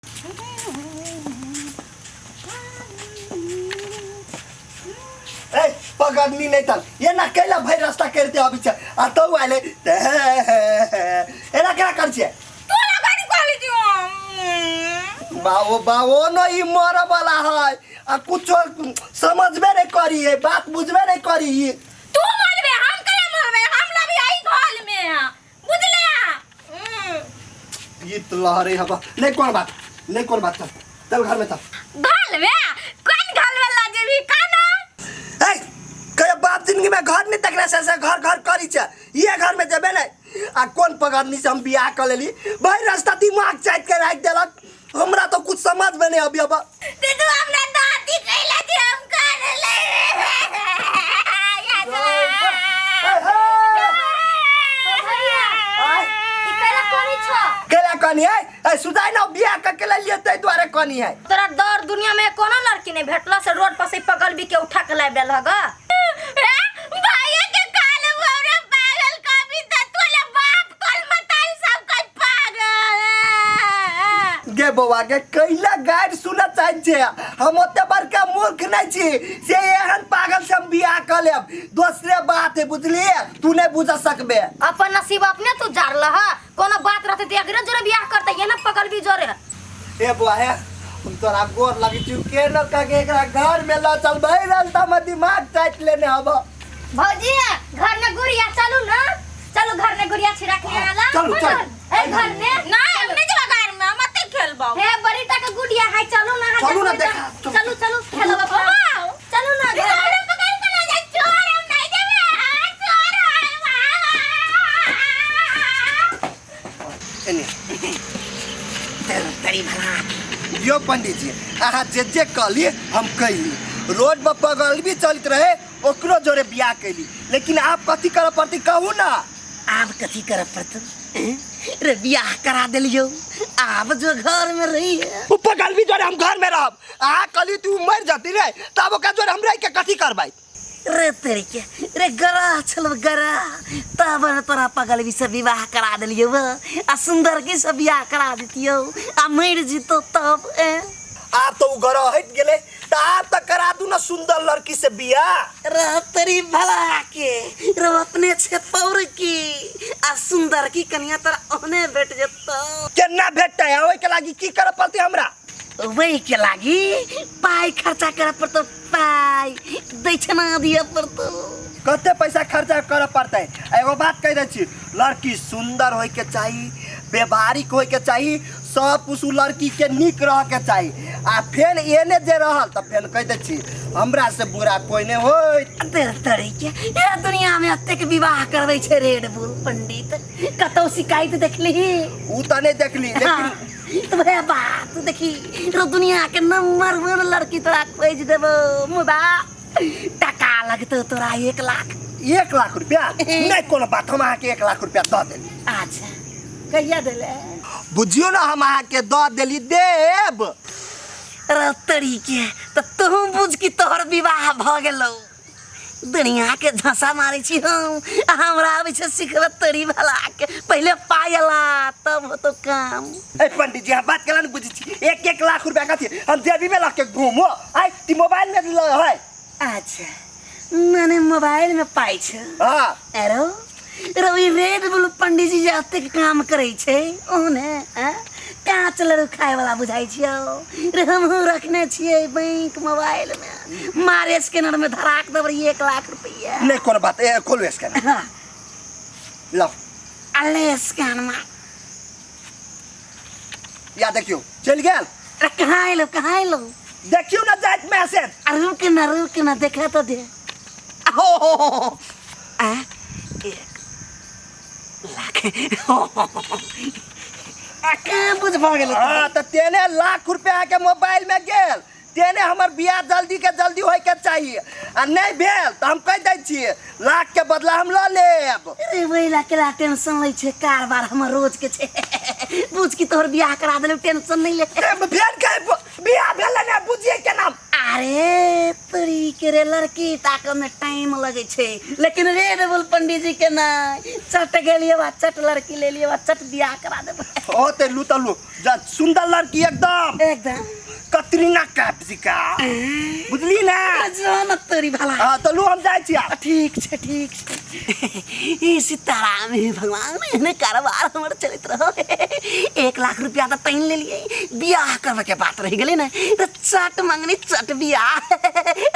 ए पगड़नी नहीं तल ये ना कैला भाई रास्ता करते अभी छे आ तो आले ते एना केना कर छे तू लगानी कहली दियो। बाओ बाओ न ई मर वाला है आ कुछो समझबे नहीं करी है, बात बुझबे नहीं करी। तू मरबे, हम केना मरबे? हम लबी आई घर में, बुझले? गीत लहरे हवा नहीं, कौन बात नहीं, कौन बात। चल चल घर में चल। घर में कौन घर में ला जेबी काना? ए कहे बाप जिंदगी में घर नहीं तकला से से घर घर करी छे, ये घर में जेबे नहीं। आ कौन पगड़नी से हम बियाह कर लेली भाई, रास्ता दिमाग चाट के राख देलक, हमरा तो कुछ समझ में नहीं अभी अब। ते तू हमरा दादी कहला जे हम कर ले। केला कनी है ए सुधाई ना बियाह कर के लिए तै दुआरे कनी है। तोरा दर दुनिया में कोनो लड़की नहीं भेटला से रोड पर से पगल भी के उठा के लाइब देलह ग? भैया के काल हमरा पागल कभी त तोले बाप कल मताई सब कोई पागल। गे बौआ गे, कैला गाइड सुनऽ चाहै छै? हम ओते बड़का मूर्ख नहीं छी से एहन पागल से हम बियाह कऽ लेब। दोसरे बात है, बुझलिए? तू नहीं बुझ सकबे। अपन नसीब अपने तू जारल ह। कोनो बात रहते त एकरे जोरे बियाह करते, ये ना पगल भी जोरे। ए बौआ हे, हम तोरा गोर लगी छी, के न कह के एकरा घर में ल चल भाई, रास्ता में दिमाग चाट लेने हब। भौजी, घर में गुड़िया, चलू ना, चलू घर में गुड़िया छिड़ा के आला। चलू, चलू। ए घर में ना, हम नहीं जेबा घर में, हम मत खेलबो। हे बड़ी टा के गुड़िया है, चलू ना। चलू ना, देखा, चलू। चलू चलू खेलब अपना। चलू ना घर में। पकड़ के ले जा चोर, हम नहीं जेबे। चोर है। एने तेरी भला। यो पंडित जी, अहाँ जे जे कहली हम कैली। रोड पर पगल भी चलत रहे ओकरो जोरे बियाह कैली, लेकिन आप कथी करऽ पड़ती कहू ना? आब कथी करऽ पड़तौ? हैं? रे बियाह करा देलियौ, आब जो घर में रही है। उ पगल भी जोरे हम घर में रहब? अहाँ कहली तू मर जती रे, तब ओकरा जोरे हम रह के कथी करबै? रे तेरी के रे, गरा छल गरा, तब न तोरा पगल भी से विवाह करा देलियौ आ सुंदर की से बियाह करा देतियौ आ मरि जितौ तब ए? आब तो उ गरह हटि गेलै तऽ आब तऽ करा दू ना सुंदर लड़की से बियाह। रे तेरी भला के रे, अपने छे पौर की आ सुंदर की कनिया तोरा ओहने भेट जेतौ। केना भेटतै आ ओहिके लागी की करऽ पड़तै हमरा? वही के लागी पाई खर्चा करे पड़तौ, पाई दक्षिणा दिए पड़तौ। कते पैसा खर्चा करऽ पड़तै? आ एगो बात कहि दै छी, लड़की सुंदर होइके चाही, व्यवहारिक होइके चाही, सब कुछ उ लड़की के नीक रहके चाही। आ फेन एने जे रहल तऽ फेन कहि दै छी हमरा से बुरा कोइ नहि होइत। तेर तरी के, ए दुनिया में एतेक विवाह करबै छै रेड बुल पंडित, कतौ शिकायत देखली? उ तऽ नहि देखली, लेकिन तो वह बात देखी रो, दुनिया के नंबर वन लड़की तोरा खोज देबो, मुदा टका लगतौ तोरा 1 लाख। 1 लाख रुपया? नहि कोनो बात, हम अहाँके 1 लाख रुपया दऽ देली। अच्छा, कहिया देले? बुझियौ ने, हम अहाँके दऽ देली, देब। रे तरी के, तऽ तू बुझ कि तोहर विवाह भऽ गेलौ। दुनिया के झसा मारै छी हम आ हमरा आबै छै सिखबे? तोरी भला के, पहिले पाइ अला तब होतो काम। ए पंडित जी, हम बात केला नहीं बुझै छी। एक एक लाख रुपया कथी, हम जेबी में लऽ के घूमो आइ ती मोबाइल में ल है? अच्छा, मने मोबाइल में पाइ छै? हाँ। अरो रवि, रेड बुल पंडित जी जे एतेक काम करै छै ओहने आँ? काँच लड़ू खाय वाला बुझाइ छियौ रे? हमहूँ रखने छियै बैंक मोबाइल में, मारे स्कैनर में धराक देबै 1 लाख रुपैआ। नहीं कोनो बात, ए खोलू स्कैनर। हाँ। लाओ। अले स्कैन मार। या देखियौ, चलि गेल। अरे कहाँ एलो, कहाँ एलो? देखियौ ना, जाइत मैसेज। आ रुक ना, रुक ना, देखा तो दे। हो हो हो हो। आ 1 लाख आ कहाँ बुझ भऽ गेलै? हाँ तऽ तेने लाख रुपया के मोबाइल में गेल, तेने हमर बियाह जल्दी के जल्दी होय के चाहिए। आ नहीं भेल तऽ हम कहि दै छियै, लाख के बदला हम लऽ लेब। अरे वही ला केला टेंशन लै छै? कारबार हमर रोज के छै। बुझ की तोहर बियाह करा देलौ, टेंशन नहीं ले। ए, भेल के बियाह भेल ने, बुझिए के नाम। अरे तोरी के रे लड़की ताकऽ में टाइम लगै छै लेकिन रेड बुल पंडीजी के नहि चट गेलियै बा चट लड़की ले लियै बा चट बियाह करा देबै ओ ते लू त लू जा सुंदर लड़की एकदम एकदम कतरीना कैफ जी का बुझली ना जान तोरी भला हाँ तो लू हम जाइ छी आब। ठीक छै ठीक छै ई सीताराम हे भगवान एहने कारोबार हमर चलैत रहो 1 लाख रुपया तऽ तैन लेलियै बियाह करबे के बात रहि गेलै ने तऽ चट मंगनी चट बियाह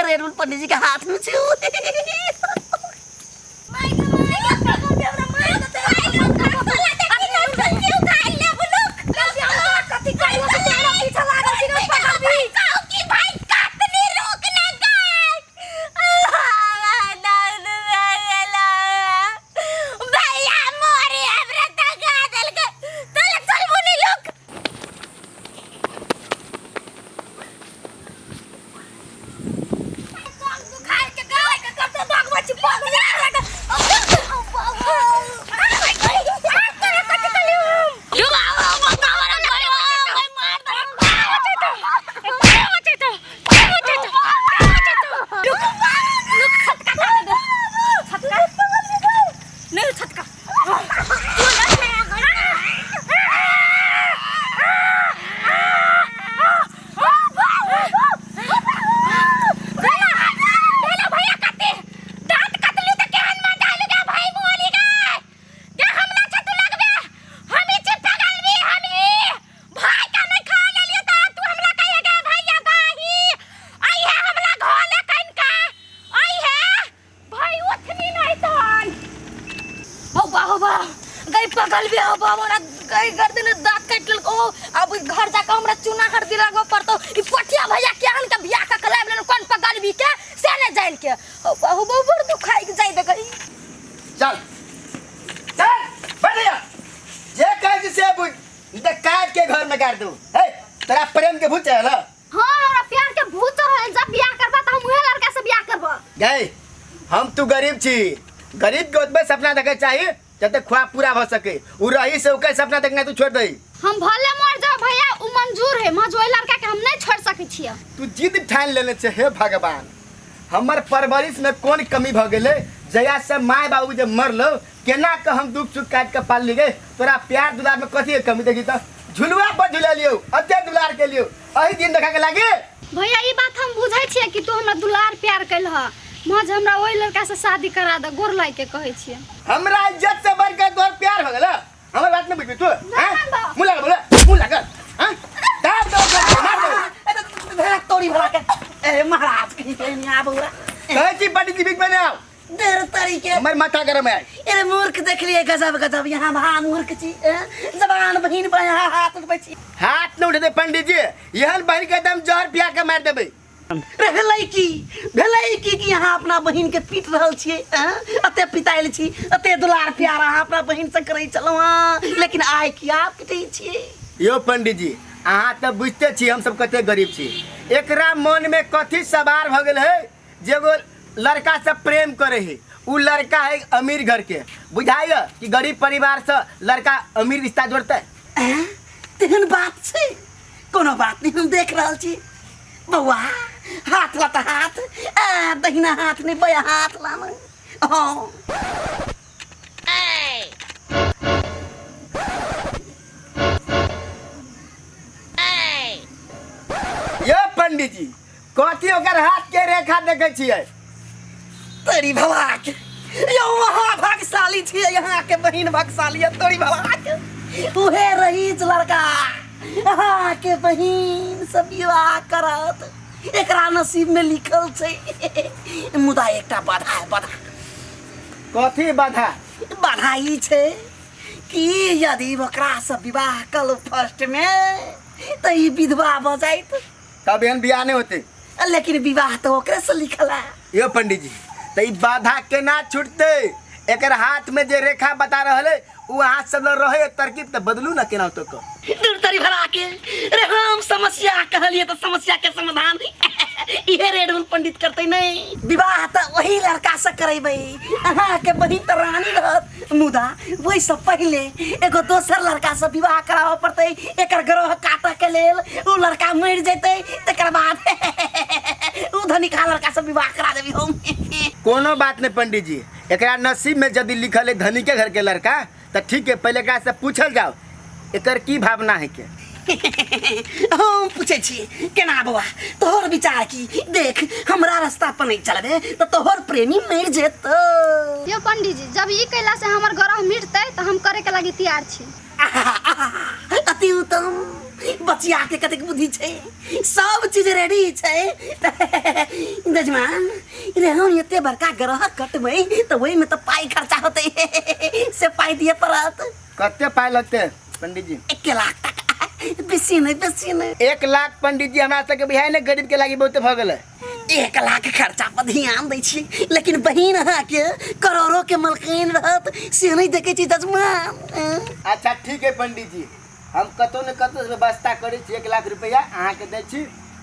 रेडुल पंडित जी के हाथ में छै गई पगल भी हो बाबा गई गर्दन में दांत काट लेलको अब घर जाके हमरा चूना हरदी लगबे पड़तो। ई पटिया भैया के हन के बियाह का कलाब लेन कोन पगल भी के से ने जान के हो बहु बहु बड़ दुखाई के जाय दे गई। चल चल बैठ जा जे कहै छी से बुझ नहीं तऽ काट के घर में गाड़ दू। हे तोरा प्रेम के भूत चढ़ल। हां, हमरा प्यार के भूत चढ़ल। जब बियाह करबा त हम उहे लड़का से बियाह करबा। गई हम तू गरीब छी। गरीब के ओतबे सपना देखे चाही जते ख्वाब पूरा भ सके। उ रही से ओकर सपना देखना तू छोड़ दही। हम भले मर जाओ भैया उ मंजूर है मज ओइ लड़का के हम नहीं छोड़ सकै छियै। तू जिद ठान लेने छे। हे भगवान, हमर परवरिश में कोन कमी भ गेलै? जया से माय बाबू जे मरलो केना के हम दुख सुख काट के पाल गे। तोरा प्यार दुलार में कथी के कमी? देखी त झुलुआ पर झुला लियो, अते दुलार के लियो एही दिन देखा के लागे। भैया, ई बात हम बुझै छियै कि तू हमरा दुलार प्यार कैल ह मज हमरा ओइ लड़का से शादी करा दे, गोर लाग के कहै छियै। हमरा इज्जत से बढ़ के तोहर प्यार हो गेल। हमर बात नहीं बुझबी तू? हैं? मानबो। मुँह लागल बोले मुँह लागल। हैं, दाब दो मार दो। तोरी भला के ए महाराज कहीं के नहीं आबू। कहै छी पंडित जी बीच में नहीं आओ। देर तरीके हमर माथा गरम है। अरे मूर्ख देखलिए गजब गजब यहाँ महा मूर्ख छी ए? जवान बहिन पर यहाँ हाथ उठबै छी। हाथ न उठेते पंडित जी, एहन बहिन के एकदम जहर पिया के मार देबै। रे भेलै की भेलै की कि अहाँ अपना बहिन के पीट रहल छियै? एँ? एते पितायल छी, एते दुलार प्यार अहाँ अपना बहिन से करै छलहुँ हँ, लेकिन आइ किया पिटै छियै? यो पंडित जी, अहाँ तऽ बुझते छी हम सब कते गरीब छी। एकरा मन में कथी सवार भऽ गेल है जे एगो लड़का से प्रेम करे है। उ लड़का है अमीर घर के। बुझाइए कि गरीब परिवार से लड़का अमीर रिश्ता जोड़ते? एँ? तेहन बात छै? कोनो बात नहि, हम देख रहल छी। बौआ, हाथ ला तऽ हाथ आ दहिना हाथ नहि, बया हाथ लान। हँ। यो पंडित जी, कथी ओकर हाथ के रेखा देखे छियै? तोरी भलाक यौ, महाभाग्यशाली छियै यहाँ के बहिन भाग्यशाली है। तोरी भलाक उहे रहीज लड़का अहाँ के बहिन से विवाह करत, एकरा नसीब में लिखल छै। मुदा एकटा बाधा है, बाधा। कथी बाधा? बाधा ई छै कि यदि ओकरा से विवाह कल फर्स्ट में तऽ ई विधवा भऽ जाइत। तब एहन बियाह नहीं होते। लेकिन विवाह तऽ ओकरे से लिखल है। यो पंडित जी, तऽ ई बाधा केना छूटते? एकर हाथ में जे रेखा बता रहल है उ हाथ सब लग रहे तरकीब तऽ बदलू ना केना तो को। दूर तरी भरा के रे, हम समस्या कहलिए तऽ समस्या के समाधान इहे रेडुल पंडित करते नहीं। विवाह तऽ वही लड़का से करेबै, अहाँ के बहिन तऽ रानी रहत। मुदा ओहिसँ पहिले एगो दोसर लड़का से विवाह कराबऽ पड़तै एकर ग्रह काटऽ के लेल। ओ लड़का मरि जेतै, तकर बाद धनिक लड़का से विवाह करा देबी हम। कोनो बात नहीं पंडित जी, एकरा नसीब में यदि लिखल है धनिके घर के लड़का तो ठीक है, पहले एकरा से पूछल जाओ एकर की भावना है के। हम पूछै छी केना बौआ तोहर विचार की? देख हमरा रास्ता पर नहीं चलबे तो तोहर प्रेमी मरि जेतौ। यो पंडीजी, जब ई कैला से हमर ग्रह मिटतै तऽ हम करे के लागी तैयार छी। अति उत्तम, बचिया के कतेक बुद्धि छै, सब चीज रेडी छै। जजमान रे, हम एते बड़का ग्रह कटबै तऽ ओहिमे तऽ पाइ खर्चा होतै, से पाइ दिअ पड़त। कते पाइ लगतै पंडित जी? 1 लाख टका, बेसी नहि बेसी नहि। 1 लाख पंडित जी हमरा सबके बुझाइ नहि, गरीब के लागी बहुते भऽ गेलै। 1 लाख खर्चा पर ध्यान दै छी, लेकिन बहिन अहाँके करोड़ों के मलकिन रहत से नहि देखै छी जजमान। अच्छा ठीक है पंडित जी, हम कतौ ने कतौ से व्यवस्था करै छी, 1 लाख रुपया अहाँके दै छी,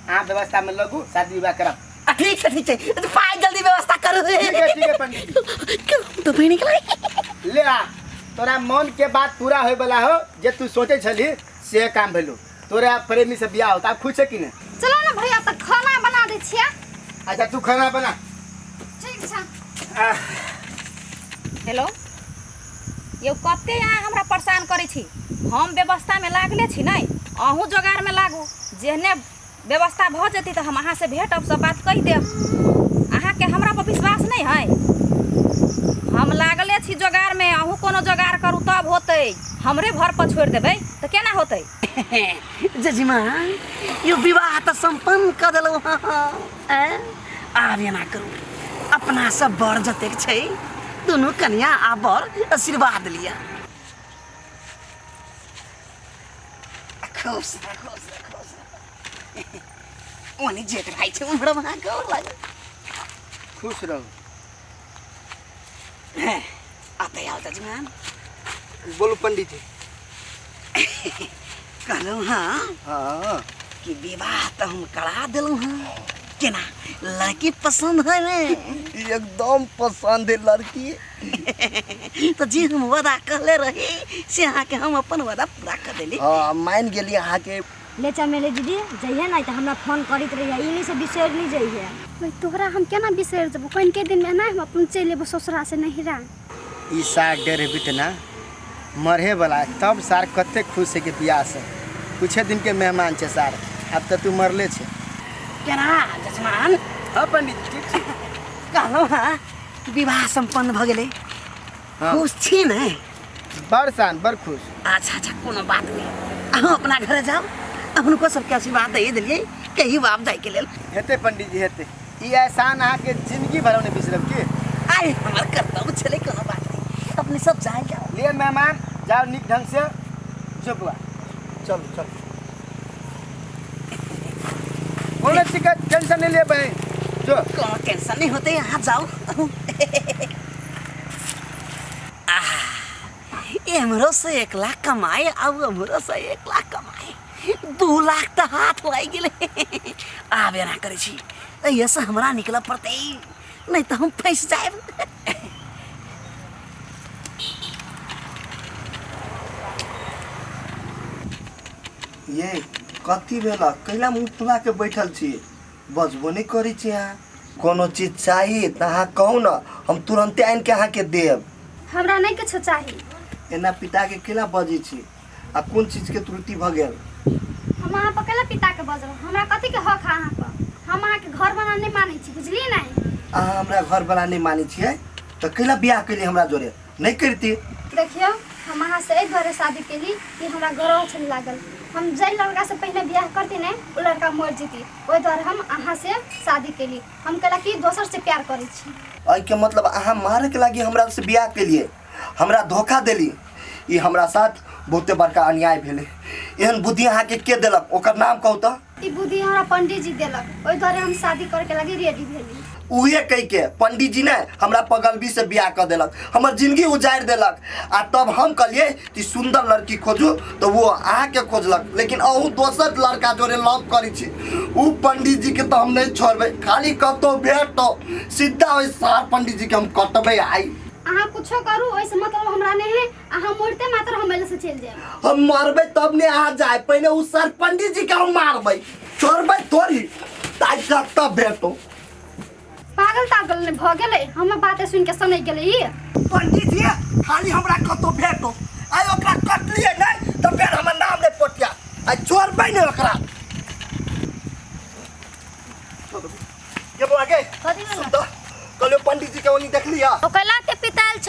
अहाँ व्यवस्था में लगू, शादी विवाह करब। ठीक छै ठीक छै, पाइ जल्दी व्यवस्था करू। ठीक है ठीक है पंडित जी। तो बहिन निकल ले आ, तोरा मन के बात पूरा होय वाला हो, जे तू सोचे छली से काम भेलो, तोरा प्रेमी से बियाह होता, खुश है कि नहीं? चलो ना भैया तऽ खाना बना दै छियै। अच्छा तू खाना बना। ठीक छै। हेलो यौ, कते अहाँ हमरा परेशान करै छी? हम व्यवस्थामे लागले छी नहि, अहूँ जोगाड़मे लागू। जेहने व्यवस्था भऽ जेतै तऽ हम अहाँसँ भेटब, सब बात कहि देब। अहाँके हमरा पर विश्वास नहि है? हम लागले छी जोगाड़मे, अहूँ कोनो जोगाड़ करू तब होतै। हमरे भर पर छोड़ि देबै तऽ केना होतै? जजमान यो विवाह तऽ सम्पन्न कऽ देलहुँ हँ। आब एना करू, अपना सब बर जतेक छै दुनू कन्या आ बर आशीर्वाद लिअ। खुश रह, खुश रह, खुश रह। ओने जेठ भाइ छै उम्हरो अहाँ गोर लागल। खुश रहू। आते आउ जजमान। बोलू पंडित जी। कहलहुँ हँ हाँ कि विवाह तऽ हम करा देलहुँ हँ, केना लड़की पसंद है ने? एकदम पसंद है लड़की। तऽ जे हम वादा कहले रही से अहाँके हम अपन वादा पूरा कर देली। हाँ मान गेली अहाँके। ले चमेली दीदी जइहे नहीं तो हमरा फोन करैत रहिए, ई नहीं से बिसरि नहीं जइहे। भाई तोहरा हम केना बिसरि जेबो? कनिके दिन में ना हम अपन चलि एबो ससुरा से नहिरा। ई सार डेढ़ बितना मरे वाला तब सार कते खुश है के बियाह से, कुछ दिन के मेहमान छे सार, अब तो तू मरले छे। केना जजमान? हाँ पंडित ठीक छी। कहलहुँ हँ विवाह सम्पन्न भऽ गेलै। हाँ। खुश छी ने? बड़ शान, बड़ खुश। अच्छा अच्छा कोनो बात नहीं, अहाँ अपना घर जाओ, हुनको सबके आशीर्वाद दे देलियै, कही बाप जाइके लेल। हेतै पंडित जी हेतै, ई एहसान अहाँके जिंदगी भर नहि बिसरब की। आइ हमर कर्तव्य छलै, कोनो बात नहीं, अपने सब जाए जाओ। लिए मेहमान जाओ नीक ढंग से, जो बुआ चलू चलू, कोनो चीज के टेंशन नहीं लिए बहन, जो कोनो टेंशन नहीं होते, यहाँ जाओ। एमरो से 1 लाख कमाए अब हमरो से 1 लाख कमाए, 2 लाख तऽ हाथ लागि गेलै। आब एना करै छी, एहिसँ हमरा निकलऽ पड़तै, नहीं तऽ हम फँसि जायब। ये कथी भेल? कैला मुँह फुला के बैठल छी, बजबो नहीं करै छी अहाँ? कोनो चीज चाही तऽ अहाँ कहू ने, हम तुरन्ते आनि के अहाँके देब। हमरा नहीं किछो चाही। एना पिता के केना बजै छी? आ कोन चीज के त्रुटि भऽ गेल? हम अहाँ पर केला पिता के बजब? हमरा कथी के हक है अहाँ पर? हम अहाँ के घर वाला नहीं मानै छी, बुझलियै ने? अहाँ हमरा घर वाला नहीं मानै छियै तऽ कैला बियाह केलियै हमरा जोरे? नहीं करती। देखियौ, हम अहाँ से एहि दुआरे शादी केली कि हमरा ग्रह छल लागल, हम जाहि लड़का से पहिने बियाह करती ने ओ लड़का मरि जेती, ओहि दुआरे हम अहाँ से शादी केली। हम कहला कि दोसर से प्यार करै छी। एहिके मतलब अहाँ मारैके लागी हमरा से बियाह केलियै, हमरा धोखा देली, ई हमरा साथ बहुते बड़का अन्याय भेलै। एहन बुद्धि अहाँके के देलक? ओकर नाम कहू तऽ। ई बुद्धि हमरा पंडित जी देलक, ओहि दुआरे हम शादी करके लागी रेडी भेली। उहे कहि के पंडित जी ने हमरा पगलबी से बियाह कऽ देलक, हमर जिंदगी उजाड़ि देलक। आ तब हम कहलियै कि सुंदर लड़की खोजू तऽ वो अहाँके खोजलक, लेकिन अहूँ दोसर लड़का जोरे लव करै छी। उ पंडित जी के तऽ हम नहीं छोड़बै, खाली कतौ भेटतौ सीधा ओहि सार पंडित जी के हम कटबै। आइ अहाँ कुछो करू ओहिसँ मतलब हमरा नहीं है, अहाँ मरते मात्र हम एले से चलि जायब। हम मरबै तब ने अहाँ जाय, पहिले उ सर पंडित जी के हम मारबै, छोड़बै थोड़ी ताइ तब भेटो। नहि भऽ गेलै हमर बाते सुनि के सनकि गेलै ई। पंडित जी खाली हमरा कतौ भेटो, आइ ओकरा कटलियै नहि तऽ फेर हमर नाम नहि पोटिया। आइ छोड़बै नहि ओकरा। ये बौआ गे, सुन तऽ, कहलियौ पंडित जी के ओनी देखलियै? ओ कैला के पिताल छ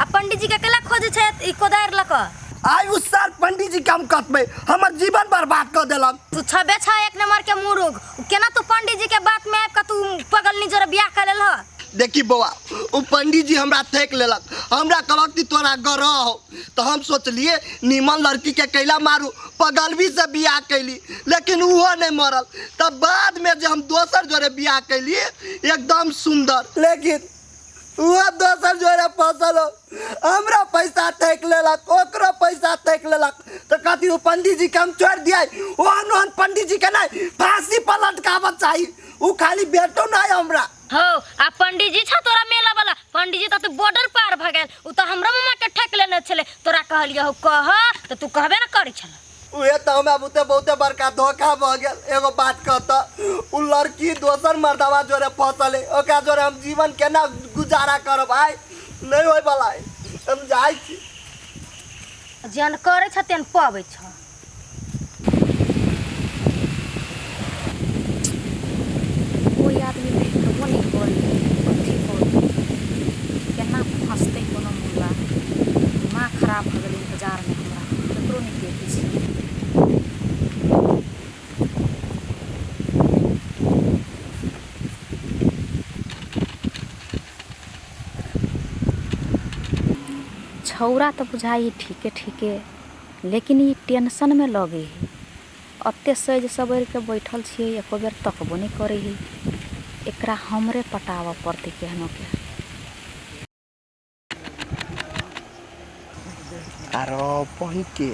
आ पंडित जी के कैला खोजे छै ई कोदारि लऽ कऽ? आइ उ सर पंडित जी के हम कटबै, हमर जीवन बर्बाद कऽ देलक। तू छबे छ एक नंबर के मुरुख, केना तू पंडित जी के बात में आबि कऽ तू पगलनी जोरे बियाह कर लेलह? देखी बौआ, ओ पंडित जी हमरा ठेक लेलक, हमरा कहलक कि तोरा ग्रह हो, तऽ हम सोचलिए नीमन लड़की के कैला मारू, पगलवी से बियाह कैली, लेकिन ओहो नहीं मरल। तब बाद में जे हम दोसर जोड़े बियाह कैली एकदम सुंदर, लेकिन ओहो दोसर जोड़े फसल हो, हमरा पैसा ठेक लेलक, ओकरो पैसा ठेक लेलक। तऽ कथी ओ पंडित जी के हम छोड़ि दियै? ओहन ओहन पंडित जी के नहीं फांसी पर लटकाबऽ चाही, ओ खाली बेटो नहीं हमरा। हो आ पंडित जी छ तोरा मेला वाला पंडित जी त तू बॉर्डर पार भ गेल, उ त हमरा मामा के ठक लेने छले। तोरा कहलिए हो कह त तू कहबे न करै छल। उहे त हमरा बहुते बहुते बड़का धोखा भ गेल। एगो बात कह त, उ लड़की दोसर मर्दवा जोरे फसल है, ओकरा जोरे हम जीवन केना गुजारा करब? आइ नहीं होय वाला है, हम जाइ छी। जन करै छ तेन पबै छ। कोई आदमी भेटबो नहि करै, अथी करै केना फँसतै कोनो मुल्ला। दिमाग खराब भऽ गेलै इन्तजारमे, हमरा ककरो नहि देखै छी। छौड़ा तऽ बुझाइ ठीके ठीके, लेकिन ई टेंशनमे लगै हइ। एते सजि सवरिके बैठल छियै, एको बेर तकबो नहि करै हइ। एकरा हमरे पटाबऽ पड़तै केहनो के। आरो बहिके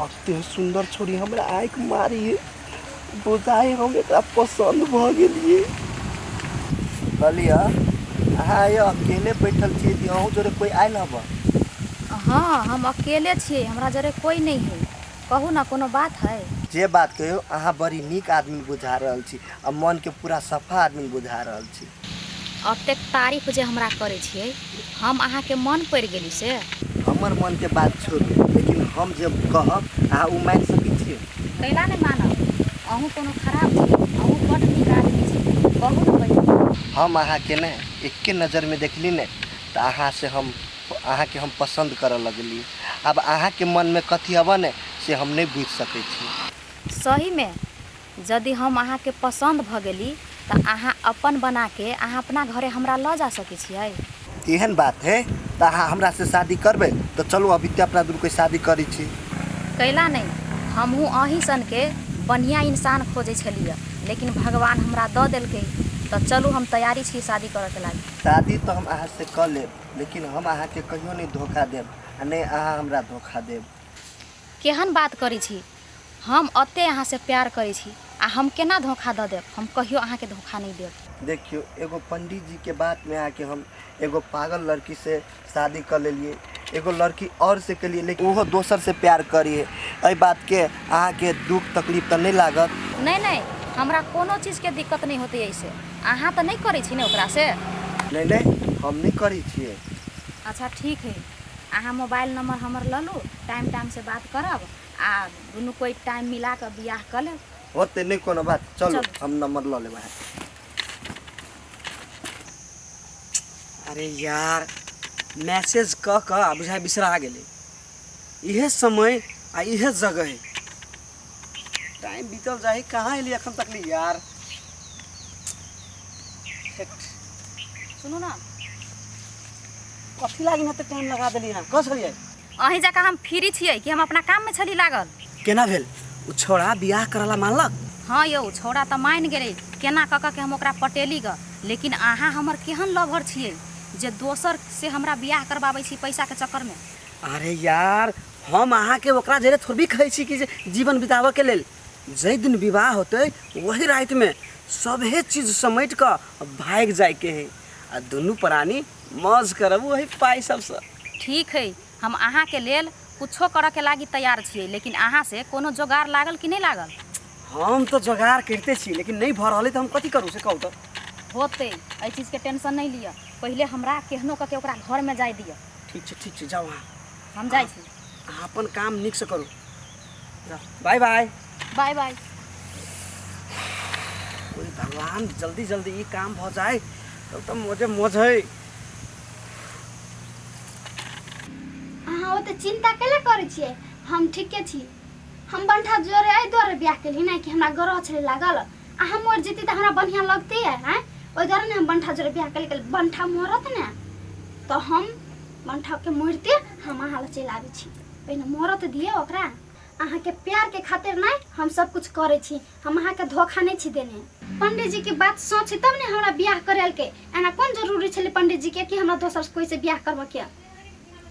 अते सुंदर छोरी हमरा आँखि मारी बुझाइ हम एकरा पसंद भऽ गेलियै। कहलियै अहाँ आइ अकेले बैठल छियै कि अहूँ जोरे कोइ आयल हब? हाँ, हम अकेले छियै, हमरा जरे कोई नहीं है। कहू ना, कोनो बात है? जे बात कहियौ, अहाँ बड़ी नीक आदमी बुझा रहल छी आ मनके पूरा सफा आदमी बुझा रहल छी। अतेक तारीफ जे हमरा करै छियै, हम अहाँके मन पड़ि गेली से? हमर मनके बात छोड़ू, लेकिन हम जे कहब अहाँ ओ मानि सकै छियै? कैला नहि मानब, अहूँ कोनो खराब छी? अहूँ बड्ड नीक आदमी छी। कहू ने बहिन। हम अहाँके ने एके नजरमे देखली ने तऽ अहाँ से हम अहाँके हम पसन्द करऽ लगली। आब अहाँके मनमे कथी हबऽ ने से हम नहि बुझि सकै छी। सहीमे यदि हम अहाँके पसन्द भऽ गेली तऽ अहाँ अपन बनाके अहाँ अपना घरे हमरा लऽ जा सकै छियै? एहन बात है तऽ अहाँ हमरासँ शादी करबै तऽ चलू अभी तऽ अपना दुनू कोइ शादी करै छी। कैला नहि, हमहूँ अहीं सनके बढ़िआँ इंसान खोजै छलियै, लेकिन भगवान हमरा दऽ देलकै, तऽ चलू हम तैयारी छी शादी करऽके लागि। शादी तऽ हम अहाँसँ कऽ लेब, लेकिन हम अहाँके कहियो नहि धोखा देब आ नहि अहाँ हमरा धोखा देब। केहन बात करै छी, हम एते अहाँसँ प्यार करै छी आ हम केना धोखा दऽ देब? हम कहियो अहाँके धोखा नहि देब। देखियौ, एगो पंडीजीके बातमे आके हम एगो पागल लड़कीसँ शादी कऽ लेलियै, एगो लड़की आओर से केलियै, लेकिन ओहो दोसरसँ प्यार करियै। एहि बातके अहाँके दुःख तकलीफ तऽ नहि लागत? नहि नहि, हमरा कोनो चीजके दिक्कत नहि होतै एहिसँ। अहाँ तऽ नहि करै छी ने ओकरासँ? नहि नहि, हम नहि करै छियै। अच्छा ठीक है, अहाँ मोबाइल नंबर हमर लऽ लू, टाइम टाइमसँ बात करब आ दुनू कोइ टाइम मिला कऽ बियाह कऽ लेब। होतै नहि कोनो बात, चलू। चलू। हम नंबर लऽ लेब अहाँके। अरे यार, मैसेज कऽ कऽ आ बुझाइ बिसरा गेलै। इहे समय आ इहे जगह है, टाइम बीतल जाइ, कहाँ एली एखन तक नहीं यार। सुनू ने। कथी लागी ने टाइम लगा देली? यहाँ कह छलियै? अहीं जकाँ हम फ्री छियै कि हम अपना काममे छली लागल। केना भेल, ओ छौड़ा बियाह करला मानलक? हाँ यौ, छौड़ा तऽ मानि गेलै। केना कऽ कऽ के हम ओकरा पटेली गऽ, लेकिन अहाँ हमर केहन लवर छियै जे दोसर से हमरा बियाह करबाबै छी पैसाके चक्करमे? अरे यार, हम अहाँके ओकरा जरे थोड़बी कहै छी कि जे जीवन बिताबऽके लेल। जाहि दिन विवाह होतै वही रातिमे सभे चीज समेट कऽ भागि जाइके है आ दुनू प्राणी मौज करब वही पाइ सबसँ। ठीक है, हम अहाँके लेल कुछो करऽके लागी तैयार छियै, लेकिन अहाँ से कोनो जोगाड़ लागल कि नहि लागल? हम तऽ जोगाड़ करिते छी, लेकिन नहि भऽ रहल है, तऽ हम कथी करू से कहू तऽ। होतै, एहि चीजके टेंशन नहि लिअ। पहिले हमरा केहनो कऽ के ओकरा घरमे जाय दिअ। ठीक छै, ठीक छै, जाउ अहाँ। हम जाइ छी। अहाँ अपन काम नीकसँ करू। जाउ, बाय बाय। Bye bye. ओहि भगवान, जल्दी जल्दी ई काम भऽ जाय तब तऽ मौजे मौज है। अहाँ ओते चिंता कैला करै छियै? हम ठीके छी। हम बंठा जोरे एहि दुआरे बियाह केली ने कि हमरा ग्रह छलै लागल, आ हम मरि जेती तऽ हमरा बढ़िआँ लगतै। आँय, ओहि दुआरे ने हम बंठा जोरे बियाह केली। कहली बंठा मरत ने तऽ हम बंठाके मरिते हम अहाँ लग चलि आबै छी। पहिने मरत दिअ ओकरा। अहाँके प्यारके खातिर नहि हम सब कुछ करै छी, हम अहाँके धोखा नहि छी देने। पंडित जी के बात सच है तब ने हमरा बियाह करेलकै। एना कोन जरूरी छलै पंडित जी के कि हमरा दोसर कोई से बियाह करबऽ के?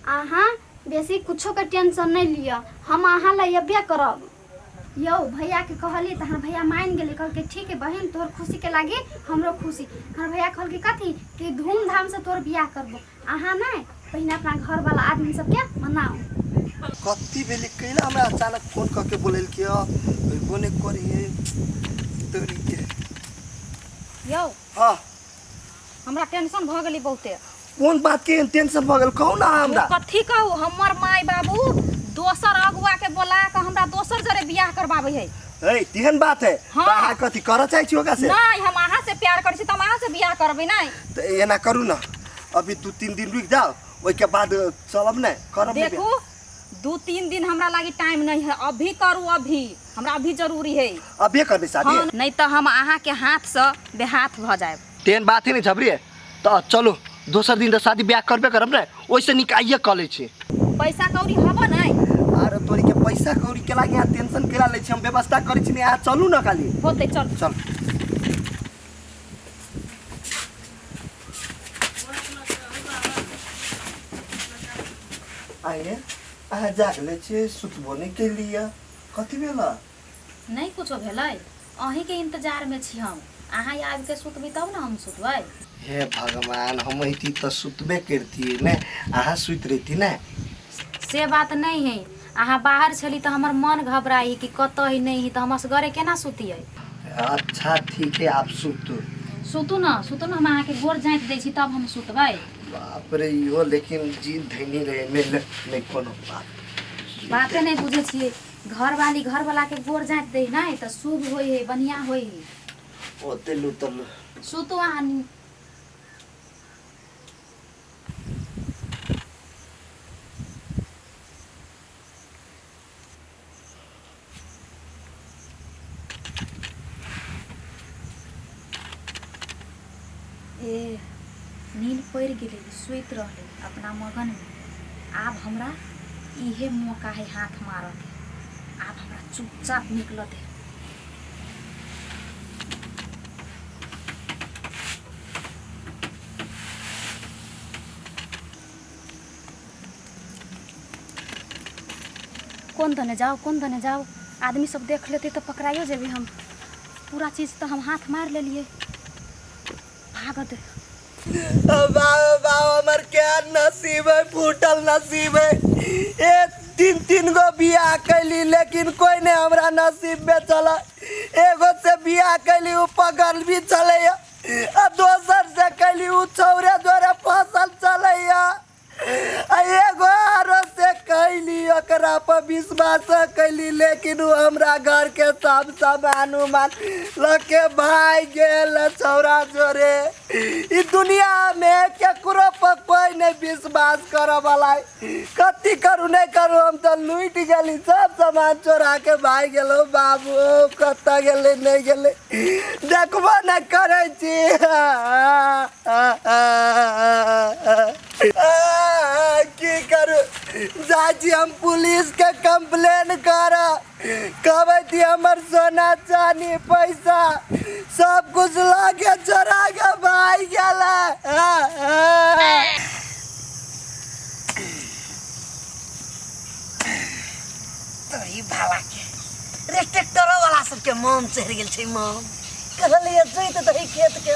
अहाँ बेसी कुछो के टेंशन नहीं लिअ, हम अहाँ ला अयबे करब। यौ भैया के कहली तऽ हमर भैया मान गेलै। कहलकै ठीक है बहिन, तोहर खुशी के लागी हमरो खुशी। हमर भैया कहलकै कथी कि धूमधाम से तोहर बियाह करबो। अहाँ नहि पहिने अपना घरवाला आदमी सबके मनाउ। कथी भेलै? कैला हमरा अचानक फोन कऽ के बोलेलकै? अयबो नहि करिहे तोरी के। यौ। हाँ। हमरा टेंशन भऽ गेलै बहुते। कोन बात के टेंशन भऽ गेल? कहू ना हमरा। कथी कहू, हमर माय बाबू दोसर अगुआ के बोला कऽ हमरा दोसर जरे बियाह करबाबै है। ए, तेहन बात है? हाँ। तऽ अहाँ कथी करऽ चाहै छी ओकरा से? नहीं, हम अहाँ से प्यार करै छी तऽ हम अहाँ से बियाह करबै। नहीं। तऽ एना करू ना, अभी 2-3 दिन रुकि जाओ, ओहिके बाद चलब ने करब ने। देखू, 2-3 दिन हमरा लागी टाइम नहीं है। अभी करू, अभी हमरा अभी जरूरी है। अभिये करबै शादी? हाँ, नहीं तऽ हम अहाँ के हाथ से बेहाथ भऽ जायब। तेहन बात है नहीं झबरी, तऽ चलू दोसर दिन तऽ शादी ब्याह करबे करब ने, ओहिसे नीक आइए कऽ लै छी। पैसा कौड़ी हबो नहीं? आरो तोरी के, पैसा कौड़ी के लागी अहाँ टेंशन केला लै छी? हम व्यवस्था करै छी ने, अहाँ चलू ने खाली। होतै, चल। चल। आइए, अहाँ जागले छियै, सुतबो नहि केलियै, कथी भेल? नहीं कुछो भेलै, अहीं के इंतजार में छी हम। अहाँ आबि के सुतबै तब ने हम सुतबै। हे भगवान, हम अइती तऽ सुतबे करतियै ने, अहाँ सुति रहिती ने। से बात नहीं है, अहाँ बाहर छली तऽ हमर मन घबराई कि कतऽ है नहीं है, तऽ हम असगरे केना सुतियै? अच्छा ठीक है, आप सुतू। सुतू न, सुतू न, हम अहाँके गोर जाँति दै छी तब हम सुतबै। बाप रे, इहो लेकिन जीत धैनी रहे। नहि नहि, कोनो बात। बाते नहीं बुझै छियै। घरवाली घरवाला के गोर जाँति दै नहि तऽ शुभ होइ है, बढ़िआँ होइ है। ओते लूतल। सुतू अहाँ। ए, नींद पड़ि गेलै, सुति रहलै अपना मगनमे। आब हमरा इहे मौका है हाथ मारऽके। आब हमरा चुपचाप निकलऽ दे। कोन दने जाओ, कोन दने जाओ? आदमी सब देख लेतै तऽ पकड़ाइयो जेबै हम। पूरा चीज तऽ हम हाथ मारि लेलियै। भागऽ दे। बाबा बाबा, हमर क्या नसीब है, फूटल नसीब है। ए, तीन तीन गो बियाह कैली लेकिन कोई नहीं हमरा नसीब में चला। एगो से बियाह कैली, उ पगल भी चले, आ दोसर से कैली, उ छौरे जोरे फसल चलैया, आ एगो आरो से कैली, ओकरा पर विश्वास कैली, लेकिन उ हमरा घर के सब सामान उमान लके भाग गेल छौरा जोरे। ई दुनिया में केकरो पर कोई नहीं विश्वास करऽ वाला है। कथी करू, नहीं करू, हम तऽ लूटि गेली, सब सामान चोरा के भाग गेलो। बाबू कतऽ गेलै, नहीं गेलै, देखबो नहीं करै छी। की करू? जाइ छी हम पुलिस के कंप्लेन करऽ। कहबै कि हमर सोना चानी पैसा सब कुछ लऽ के चोरा के भागि गेलै। तोरी भाला के रे, ट्रैक्टरो वाला सबके मन चढ़ि गेल छै। मन कहलियै जोति दही खेत के,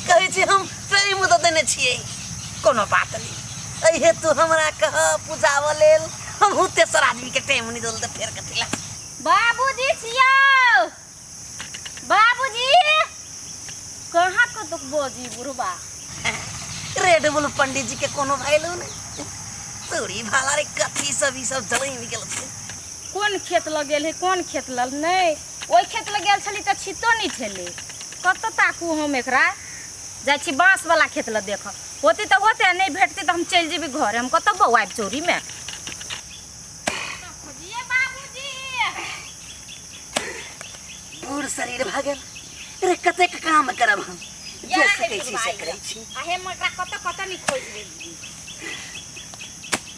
कहै छी हम प्रेम दऽ देने छियै। कोनो बात नहि, एहि हेतु हमरा कह पूजाबऽ लेल हमहूँ तेसर आदमीके टाइम नहि देल तऽ फेर कथी लए। बाबूजी छियौ? बाबूजी कहाँ कतौ बजी बुढ़बा। रेड बुल पंडित जी के कोनो वैल्यू नहीं। तोरी भाला रे कथी सब ई सब जलैम गेल छै। कोन खेत लग गेल है, कोन खेत लग नहि, ओहि खेत लग गेल छली तऽ छितो नहि छलै। कतऽ ताकू हम एकरा? जाइ छी बाँसवला खेत लग देखऽ, होतै तऽ होतै, नहि भेटतै तऽ हम चलि जेबै घरे। हम कतऽ बौआयब चोरीमे? खोजिए बाबूजी। बूढ़ शरीर भऽ गेल रे, कतेक काम करब हम? जे सकै छी से करै छी। आ हे एकरा कतऽ कतऽ नहि खोजि लेली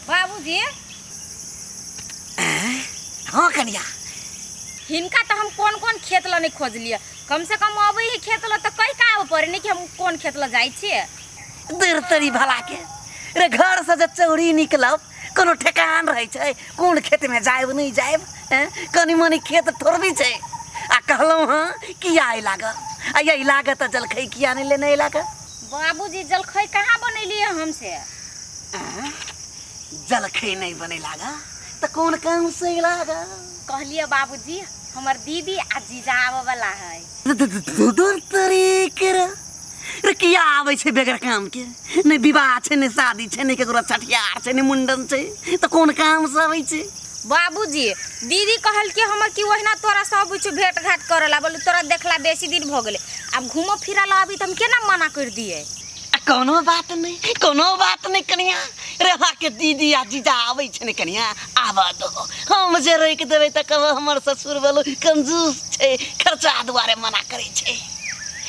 बाबूजी। हाँ कनिया, हिनका तऽ हम कोन कोन खेत लऽ नहि खोजलियै। कम से कम अबै है खेत लऽ तऽ कहि कऽ आबऽ पड़े नहि कि हम कोन खेत लऽ जाइ छियै। दूर तरी भला के रे, घर से जे चौरी निकलब कोनो ठेकान रहै छै कोन खेतमे जायब नहि जायब? कनी मनी खेत थोड़बी छै। आ कहलहुँ हँ किया अइ लागऽ, आ यही लागऽ तऽ जलखै किया नहि लेने लागऽ? बाबूजी, जलखै कहाँ बनेलियै हम से? जलखै नहि बने लागऽ तऽ कोन काम से लागऽ? कहलियै बाबूजी, हमर दीदी आ जीजा आबऽ वाला है। दूर तरीके रे रे, किया आबै छै बगैर काम के? नहि विवाह छै, नहि शादी छै, नहि केकरो छठियार छै, नहि मुंडन छै, तऽ कोन काम से आबै छै? बाबूजी, दीदी कहलकै हमर कि ओहिना तोरा सब कुछ भेंट घाट करे ला, बोले तोरा देखला बेसी दिन भऽ गेलै, आब घूमऽ फिरऽ ला अभी तऽ हम केना मना कर दियै? आ कोनो बात नहि, कोनो बात नहि कनिया रे, के दीदी आ जीजा आबै छै ने कनिया, आबऽ दो। हम जे रोकि देबै तऽ कहब हमर ससुर बोलू कंजूस छै, खर्चा दुआरे मना करै छै।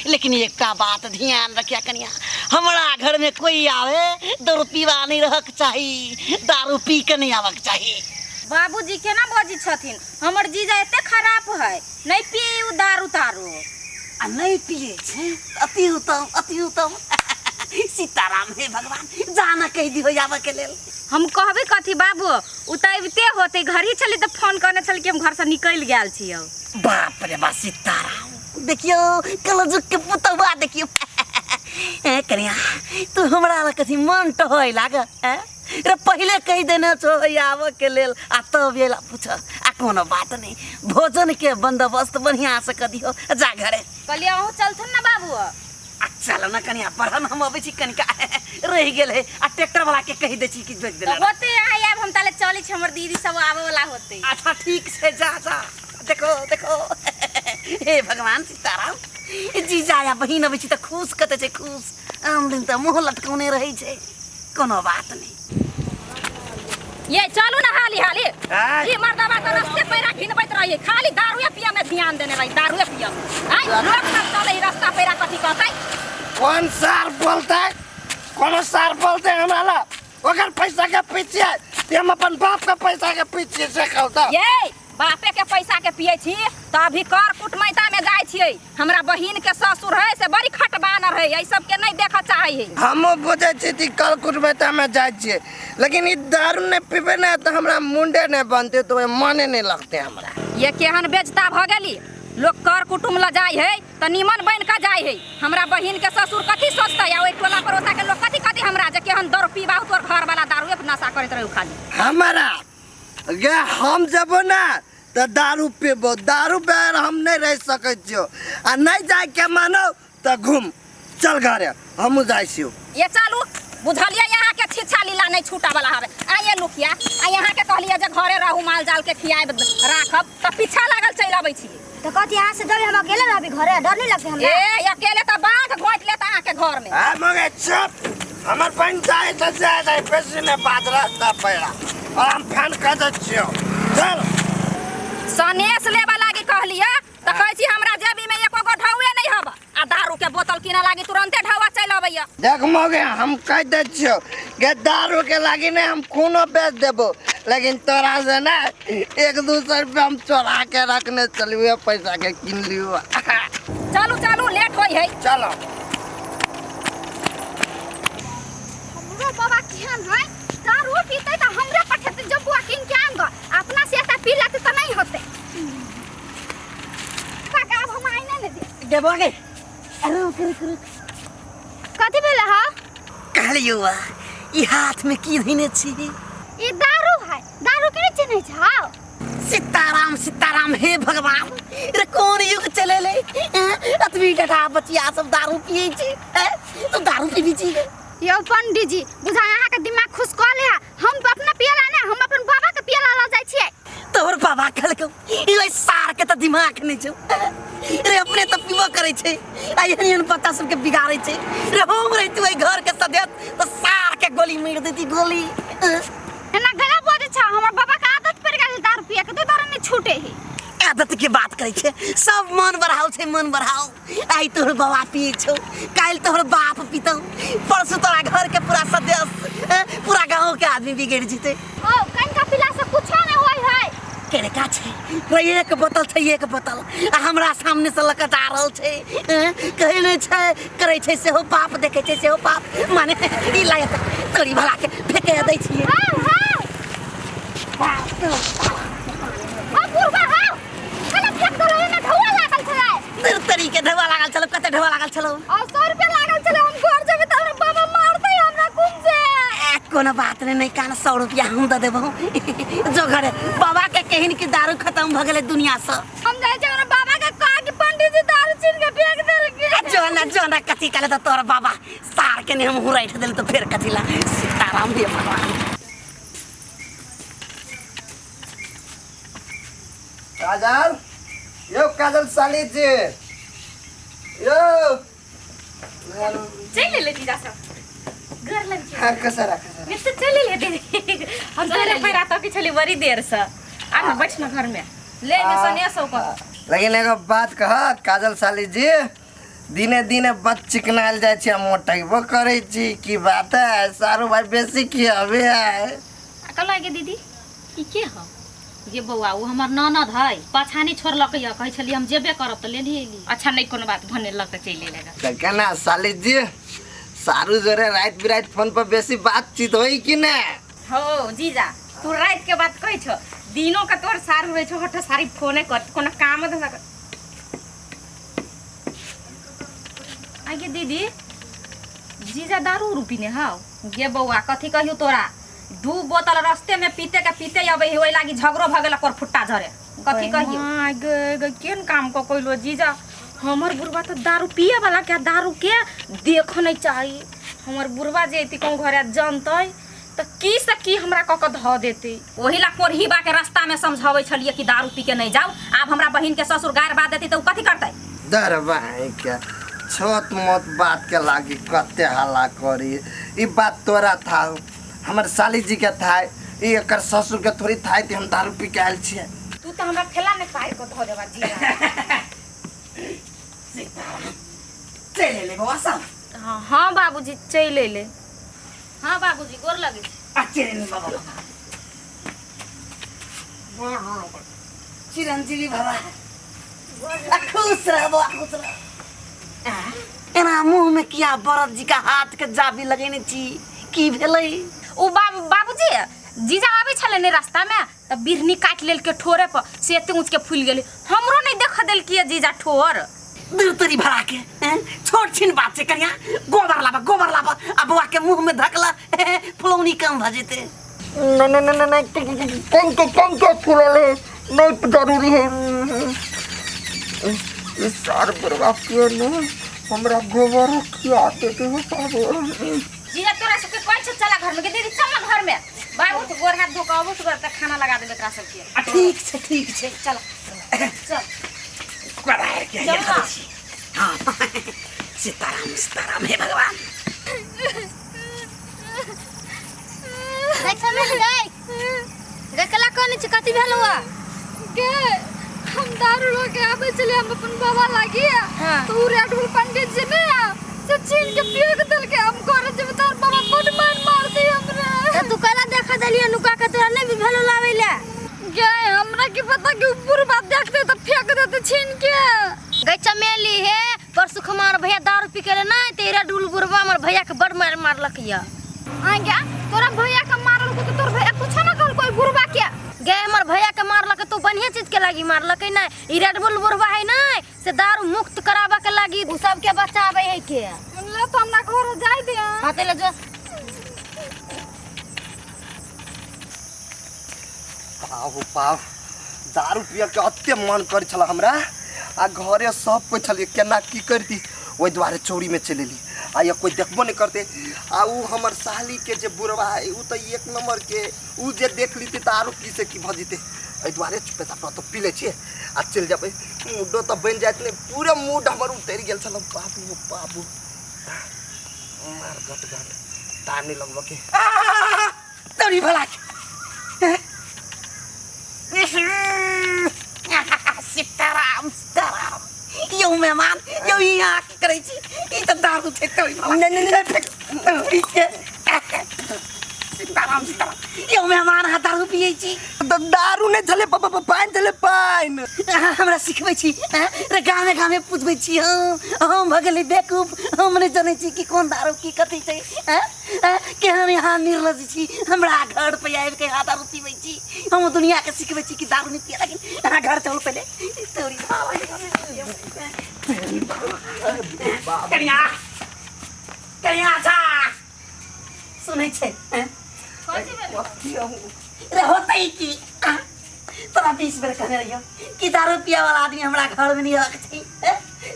लेकिन एकटा बात ध्यान रखिया कनिया, हमरा घरमे कोई आवे दारू पीवा नहि रहक चाही, दारू पी के नहि आबक चाही। बाबूजी, केना बजै छथिन? हमर जीजा एते खराब है, नहीं पिए उ दारू तारू। आ नहि पिए छै, अति उत्तम, अति उत्तम। सीताराम, हे भगवान, जाना कहि दिहो आबऽ के लेल। हम कहबै कथी बाबू, उ तऽ अबिते होतै। घर ही छली तऽ फोन करने छल कि हम घर से निकलि गेल छियौ। बाप रे बा, सीताराम, देखियौ कलजुग के पुतौआ देखियौ। ए कनिया, तू हमरा लग कथी मन टहै लाग रे? पहिले कहि देने छौ आबऽ के लेल आ तब एला पूछ। आ कोनो बात नहीं, भोजन के बंदोबस्त बढ़िया से कर दिहो, जा घरे। कहलियै अहूँ चलथुन ने बाबू। आ चल न कनिया, बढ़न, हम अबै छी, कनिका रहि गेल है। आ ट्रैक्टर वाला के कहि दै छी कि जोति तऽ देने। होतै, अहाँ आयब, हम ताले चलै छी, हमर दीदी सब आबऽ वाला होतै। अच्छा ठीक छै, जा जा। देखो देखो, हे भगवान सीताराम, जीजा या बहिन अबै छी तऽ खुश कते छै खुश, आम दिन तऽ मुँह लटकौने रहै छै। कोनो बात नहि। ये चलू ना हाली हाली। आय। ई मर्दबा तऽ रस्ते पैरा घिनबैत रहिए, खाली दारुए पिए में ध्यान देने रही, दारुए पिए में। आय लोग सब चले ई रास्ता पैरा कथी कहतै? कौन सार बोलते, कोनो सार बोलते हमरा ला ओकर पैसा के पीछे ते हम अपन बाप के पैसा के पीछे से कहता। ये बापे के पैसा के पिए छी तऽ अभी कर कुटमैता में जाइ छियै। हमरा बहिन के ससुर है से बड़ी खटबानर है, एहि सबके नहीं देखऽ चाहै है। हमहूँ बुझै छी कि कल कुटमैता में जाइ छियै, लेकिन ई दारू नहि पीबै ने तऽ हमरा मुंडे नहि बनतै, तऽ ओहि मने नहि लगतै हमरा। ये केहन बेजता भऽ गेली? लोक कर कुटुम लऽ जाइ है तऽ नीमन बनि कऽ जाइ है। हमरा बहिन के ससुर कथी सोचतै आ ओहि टोला पड़ोसा के लोग कथी कथी हमरा जे केहन दारू पीबा, तोर घर वाला दारूए के नशा करैत रहू खाली। हमरा गे हम जेबो ने तऽ दारू पीबो, दारू बगैर हम नहि रहि सकै छियौ। आ नहि जाइके मानो तऽ घूम चल घरे, हमहूँ जाइ छियौ। ये चलू, बुझलियै यहाँ के छिछा लीला नहीं छूटा वाला हवे। आइए लुखिया, आ यहाँ के कहलियै जे घरे रहू, माल जाल के खियाब राखब, तऽ पीछा लागल चलि अबै छी। तऽ कथी अहाँ से डरे हम अकेले रहबी घरे? डर नहीं लगते हमरा? ए अकेले तऽ बाघ घोटि लेत अहाँ के घर में। आ मगे चुप, हमर पंचायत से जाय बेसी नहि बात, रास्ता पैरा और हम फैन कह दै छियौ, चल। सनेस लेबऽ लागी कहलियै तऽ कहै छी हमरा जेबी में एको गो ढौए नहीं हब, आ दारू के बोतल किनऽ लागी तुरंते ढौआ चलि अबैया। देख मगे, हम कह दै छियौ के दारू के लागी नहीं हम खूनो बेच देबो, लेकिन तोरा से ना 1-2 सौ रुपया हम चोरा के रखने चलिए, पैसा के किन लियो। चलू चलू, लेट होई है। चलो। हमरो बाबा केहन है, दारू पीते तऽ हमरे पठेतै जब बुआ किन के आन दो, अपना से एकटा पी लेतै तऽ नहीं होतै। काका, आब हम आइने ने दे। देबो गे, रुक रुक रुक। कथी भेलै हा? कहलियौ ई हाथ में की धीने छी? ई दारू है। दारू के नहीं चिन्है छौ? सीताराम सीताराम, हे भगवान रे, कोन युग चलेले? अतबी छौरी टटा बचिया सब दारू पिए छै हैं? तू दारू पीबी छी यौ पंडीजी बुझा अहाँके दिमाग खुश कऽ ले हम अपना पियला ने हम अपन बाबा के पियला लऽ जाइ छियै। तोहर बाबा कहलकौ ई ओइ सार के तऽ दिमाग नहि छौ रे, अपने तऽ पीबो करै छै आ एहन एहन बच्चा सबके बिगाड़ै छै रे। हम रहितु एहि घर के सदस्य तऽ सार के गोली मारि देती गोली। एना गला बजै छ, हमर बाबा के आदत पड़ि गेल दारू पिए के, तो दारू नहीं छूटे है। आदत के बात करै छै, सब मन बढ़ाओ छै, मन बढ़ाओ। आइ तोहर बाबा पिए छौ, काल्हि तोहर बाप पीतौ, परसू तोरा घर के पूरा सदस्य, पूरा गाँव के आदमी बिगड़ जेतै। ओ कनिका पीला से कुछो नहीं होय है। केड़का छै रे, एक बोतल छै, एक बोतल आ हमरा सामने से लऽ कऽ जा रहल छै। कहै नहि छै करै छै सेहो पाप, देखै छै सेहो पाप। माने ई लायक तोरी भला के फेके दै छियै। हाँ हाँ हाँ बुढ़बा, हाँ कना फेक देलौ, एने ढौआ लागल छलै। दूर तरी के ढौआ लागल छलौ, कते ढौआ लागल छलौ? और 100 रुपया लागल छलै। हम घर जेबै तऽ हमरा बाबा मारतै हमरा कुम से। कोनो बात नहीं, नहीं कान 100 रुपया हम दे देबौ, जो घरे बाबा के कहिन कि दारू खत्म भ गेलै दुनिया से। हम जाइ छी हमरा बाबा के कह कि पंडीजी दारू छीन के फेंक देलकै। जो ना कथी कहले तऽ तोहर बाबा सार के ने हम हुराइठ देल तऽ फेर कथी ला। सीताराम हे भगवान। काजल यो, काजल साली जी यो। चलि ले जीजा सब घर लग छी। हाँ, कसरा कसरा मैं तो चलि ले दीदी, हम तोरे पैरा तो कि छली बड़ी देर से। आ ना बैठ ना घर में ले में सने सब को। लेकिन एगो बात कह काजल साली जी, दिने दिने बच चिकनायल जाइ छी आ मोटेबो करै छी, की बात है? सारू भाई बेसी खियाबे है। आ कहलक गे दीदी ई के हौ? गे बौआ ओ हमर ननद है, पाछा नहि छोड़लकै यऽ, कहै छलियै हम जेबे करब तऽ लेलियै एली। अच्छा नहीं कोनो बात भने लग के चलि एलै। तऽ केना साली जी, सारू जोरे राति बिराति फोन पर बेसी बातचीत होई कि ने? हो जीजा तू रात के बात कहै छो, दिनो के तोर सारू रहै छो हट सारी फोने कर, कोनो काम धंधा कर। आगे दीदी जीजा दारू उरू पीने हौ? गे बौआ कथी कहियौ तोरा, 2 बोतल रस्ते में पीते के पीते अबै है, ओहि लागी झगड़ो भऽ गेल कर फुट्टा झरे। कथी कहियौ? My गे गे केन काम क कइलो जीजा, हमर बुढ़वा तो दारू पिए वाला के दारू के देख नहीं चाही। हमर बुढ़वा जे एती कहूँ घरे जानतै त की से की हमरा क क धऽ देतै। ओही ला कोरही बा के रास्ता में समझाबै छलियै कि दारू पी के नहीं जाओ, आब हमरा बहिन के ससुर गारि बात देतै तऽ उ कथी करतै? दरबाई के छोट मोट बात के लागी कते हल्ला करी, ई बात तोरा था हमर साली जी के था, ई एकर ससुर के थोड़ी था कि हम दारू पी के आयल छियै। तू तो हमरा ठेला में पार के धऽ देबा जीजा। चलि एलै बौआ सब? हाँ हाँ बाबूजी चलि एलै। हाँ बाबूजी गोर लगै छी। आ चलि एलै बाबा। चिरंजीवी बाबा आ खुश रह बौआ, खुश रह। एना मुँह में किया बरद जी का हाथ के जाबी लगेने छी, की भेलै? उ बाबूजी जीजा आबै छलै ने रास्ता में तऽ बिरनी काटि लेलकै ठोरे पर, से एते ऊँच के फूलि गेलै, हमरो नहीं देख देलकै जीजा ठोर। दूर तोरी भरा के छोट छिन बात छै कनिया, गोबर लाबा गोबर लाबा आ बौआ के मुँह में धकला फुलौनी कम भऽ जेतै। नहीं नहीं नहीं नहीं, कम के कम के फुलल है, नहीं जरूरी है। इस सार बुढ़वा के ने हमरा गोबर खिया देते हो बाबू। जीजा तोरा सबके कहै छौ चला घर में के दीदी चल ना घर में, बाबू तो गोर हाथ धो के अबू तो खाना लगा देबे एकरा सबके। आ ठीक छै ठीक छै चल चल कराय के चल ना। हाँ सीताराम सीताराम हे भगवान। देख समझ गए देखला कोन छै कथी भेल हुआ? गे हम दारू लऽ के आबै छलियै हम अपन बाबा लागी, तो उ रेड बुल पंडित जी ने से छीन के फेंक देलकै। हम घरे जेबै तोहर बाबा बड मार मारतै हमरा। तऽ तू कला देखा देलियै नुका के, तोरा नहि भेलो लाबै ले? गे हमरा की पता कि उ बुढ़बा देखतै तऽ फेंक देतै छीन के। गै चमेली हे परसू हमार भैया दारू पी के नहीं ते रेड बुल बुढ़बा हमर भैया के बड मार मारलक या। आ गे तोरा भैया के मारलको तऽ तोर भैया कुछो ना कहलको ओइ बुढ़बा के? गे हमर भैया के मारलक तो बढ़िया चीज के लागी मारलक नहीं, ई रेड बुल बुढ़बा है नहीं से दारू मुक्त कराबा के लागी उ सबके बचाबै है के। ले तो हमरा घर जाय दे। हां ते ले जो। पाव पाव दारू पिए के अते मन करै छल हमरा, आ घरे सब कोइ छलियै, केना की करती, ओहि दुआरे चोरीमे चलि एली। आ ये कोइ देखबो नहि करतै। आ ओ हमर सालीके जे बुढ़वा है ओ तऽ एक नम्बरके, ओ जे देख लीतै तऽ आरो की से की भऽ जेतै। एहि दुआरे चुपे चाप तऽ पी लै छियै आ चलि जेबै। मूडो तऽ बनि जायत नहि, पूरे मूड हमर उतरि गेल छल। बाबू बाबू मार घट घट टाइम नहि लगबऽ के। तोरी भला के। सीताराम सीताराम। यौ मेहमान, यौ यहाँ की करै छी? ई तऽ दारू छै तोरी भला। नहि नहि नहि, तोरी के। सीताराम सीताराम। यौ मेहमान, अहाँ दारू पियै छी? दारू नहि छलै, पानि छलै, पानि। अहाँ हमरा सिखबै छी रे? गामे गामे पुछबै छी। हम भऽ गेली बेकूफ, हम नहि जनै छी कि कोन दारू की कथी छै। केहन यहाँ निर्लज छी, हमरा घर पे आबि के यहाँ दारू पीबै छी। हम दुनिया के सिखबै छी कि दारू नहि पिए, लेकिन अहाँ घर चलू पहिले। तोरी कनिया, कनिया छा सुनै छै? रे होतै की? तोरा 20 बेर कहने रहियो कि दारू पिए वाला आदमी हमरा घर में नहीं रख छै।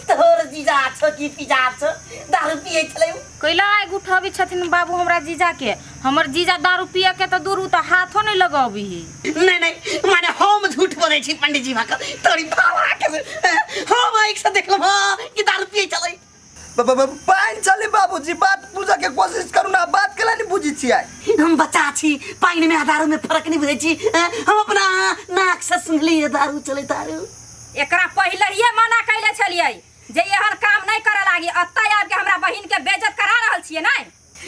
तोहर जीजा छो कि पिजा छो, दारू पिए छलै। कैला आइ उठबै छथिन बाबू हमरा जीजा के? हमर जीजा दारू पिए के तऽ दूर, तऽ हाथो नहीं लगबी। नहीं नहीं, माने हम झूठ बोलै छी पंडित भाकर? तोरी बाबा के, हम आँखि से देखलहुँ हँ कि दारू पिए छलै। पानि छलै बाबूजी, बात बुझऽ के कोशिश करू ना, बात केला नहि बुझै छियै? हम बच्चा छी, पानि में आ दारू में फर्क नहीं बुझै छी। हम अपना नाक से सुनलियै दारू चलै, दारू। एकरा पहिले ही मना कैले छलियै जे एहन काम नहीं करे लागी, अत्ता आबि के हमरा बहिन के बेइज्जत करा रहल छियै। नहीं,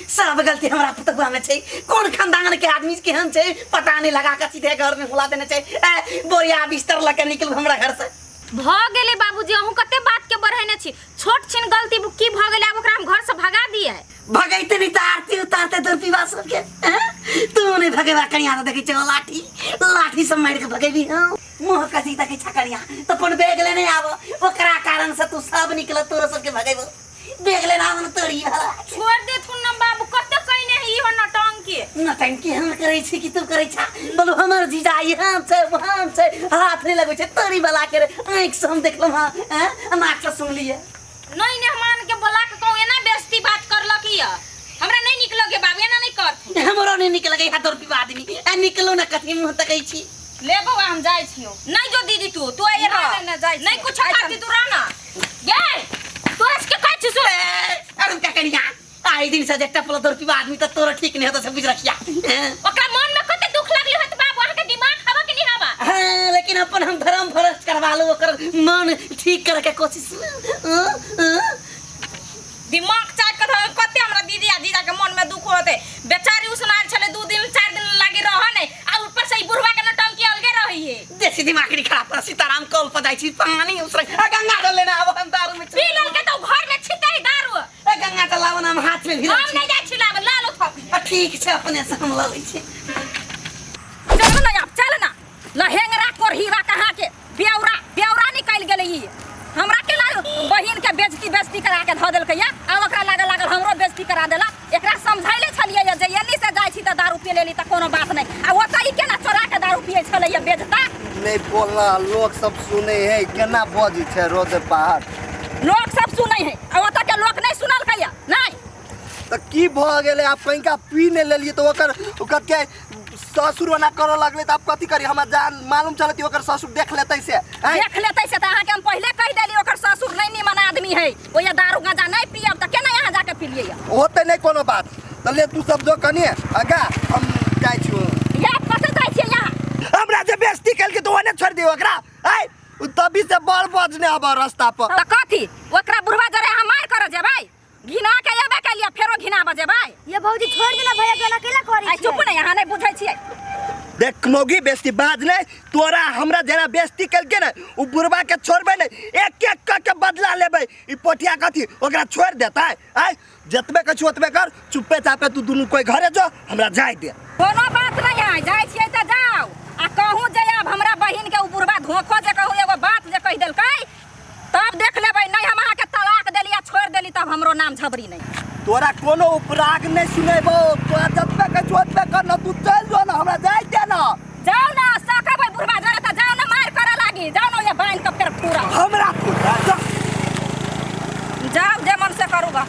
सब गलती हमरा पुतहुआ में छै। कोन खानदान के आदमी केहन छै पता नहीं, लगा के सीधे घर में हुला देने छै। बोरिया बिस्तर लऽ के निकलू हमरा घर से। भऽ गेलै बाबूजी, अहूँ कते बात के बढ़ेने छी। छोट छिन गलती की भऽ गेलै, आब ओकरा हम घर से भगा दिए? भगैते नहीं तऽ आरती उतारते दूर पीवा सबके। तू नहीं भगेबा कनिया तऽ देखै छै लाठी लाठी सब मारि के भगेबी। हम मुँह कथी देखै छ कनिया? तऽ अपन बैग लेने आब, ओकरा कारण से तू सब निकल, तोरो सबके भगेबो। बैग लेने आब न तोरी भला। छोड़ देथुन न बाबू, कते कइने है इहो नौटंकी। नौटंकी हम करै छी कि तू करै छा? बोलू, हमर जीजा यहाँ छै वहाँ छै, हाथ नहीं लगै छै। तोरी भला के रे, आँखि से हम देखलहुँ हँ, नाक से सुनलियै। नहीं, मेहमान के बोला के कहूँ एना बेइज्जती बात करलक या हमरा नहीं निक लगे बाबू, एना नहीं करथुन। हमरो नहीं निक लगे, हाथ पीबा आदमी आ निकलो न, कथी मुँह तकै छी? ले बौआ, हम जाइ छियौ। नहीं जो दीदी, तू तू आइए रह। नहीं, नहीं, जाइ छियौ। नहीं कुछ खाती तू रह ना गे, तोरा के कहै छी सुन। अरे का कनिया, आइ दिन से जे टपल दौड़ पीबा आदमी तऽ तोरा ठीक नहीं होता से बुझ रखिया। ओकरा मन में कते दुख लागले होत बाबू, अहाँ के दिमाग हवा के नहीं हवा? हाँ, लेकिन अपन हम धर्म भ्रष्ट करवा लू, ओकर मन ठीक करे के कोशिश। दिमाग चाट के धर, कते हमरा दीदी आ जीजा के मन में दुख होते। बेचारी उसनाल छले 2 दिन 4 दिन लागी रह नहीं, आ ऊपर से ई बुढ़वा के नौटंकी अलगे रही है। देसी दिमाग नहीं खराब कर। सीताराम कल पर जाइ छी पानी उसरे आ गंगा जल लेना आब, हम दारू में पी लेल के तो घर में छितै दारू। आ गंगा जल लाबऽ ना, हम हाथ में भी हम नहीं जाइ छी लाब, ला लो थप। आ ठीक छै, अपने से हम लऽ लै छी। चल ना अब, चल ना लहेंगरा कोरहीरा कहाँ के बेौरा बेौरा निकलि गेलै। ई हमरा के ला बहिन के बेइज्जती बेइज्जती करा के धऽ देलकै या आ ओकरा लागल लागल हमरो बेइज्जती करा देला। एकरा समझैले छलियै या जे एन्नी से जाइ छी तऽ दारू पी लेली तऽ कोनो बात नहि, आ ओतऽ ई केना चोरा के दारू पियै छलै या बेजता। नहि बोलना, लोक सब सुनै है केना बजै छै रोज बाहर। लोक सब सुनै है आ ओतऽ के लोक नहि सुनलकै या नहि? तऽ की भऽ गेलै? आब कनिका पी नहि लेलियै तऽ ओकर ओकर के ससुर ओना करऽ लगलै तऽ आब कथी करी? हमरा जान मालूम छलै कि ओकर ससुर देख लेतै से आँय? देख लेतै से तऽ अहाँके हम पहिले कहि देली, ओकर ससुर नहि नीमन आदमी है, ओहि दारू गांजा नहि पियब, तऽ केना अहाँ जाके पिलियै? होतै नहि कोनो बात। तऽ ले तू सब जो कनि आगा, हम जाइ छी। या कतऽ जाइ छियै यहाँ? हमरा जे बेइज्जती केलकै तऽ ओने छोड़ि दियौ ओकरा। आँय, ओ तभी से बड़ बजने आब रास्ता पर। तऽ कथी ओकरा बुढ़वा जरे अहाँ मार करऽ जेबै? घिना के एबे केलियै, फेरो घिना बजेबै? ये भौजी, छोड़ देना भैया के, अकेला करै आइ चुप ने, अहाँ नहि बुझै छियै। देख मौगी, बेइज्जती बाज नहि। तोरा हमरा जेना बेइज्जती केलकै ने, ओ बुढ़वा के छोड़बै नहि, एक एक कऽ के बदला लेबै। ई पोठिया कथी ओकरा छोड़ि देतै? आँय, जतबे कहै छी ओतबे कर, चुप्पे चापे तू दुनू कोइ घरे जो, हमरा जाय दे। कोनो बात नहीं है, जाइ छियै तऽ जाउ, आ कहूँ जे आब हमरा बहिन के उ बुढ़वा धोखो जे कहूँ एगो बात जे कहि देलकै तब देख लेबै। नहीं हम अहाँके तलाक देली आ छोड़ि देली तब हमरो नाम झबरी नहीं। तोरा कोनो उपराग नहि सुनेबो। तोरा जतबे कहै छी ओतबे कर न, तू चलि जो न, हमरा जाय दे न। जाउ ने, सकबै बुढ़वा जरे तऽ जाउ ने मारि करऽ लागी। लागी जाओ ना ये बांध के फेर पूरा हमरा पूरा जा। जाओ जे मन से करूँगा।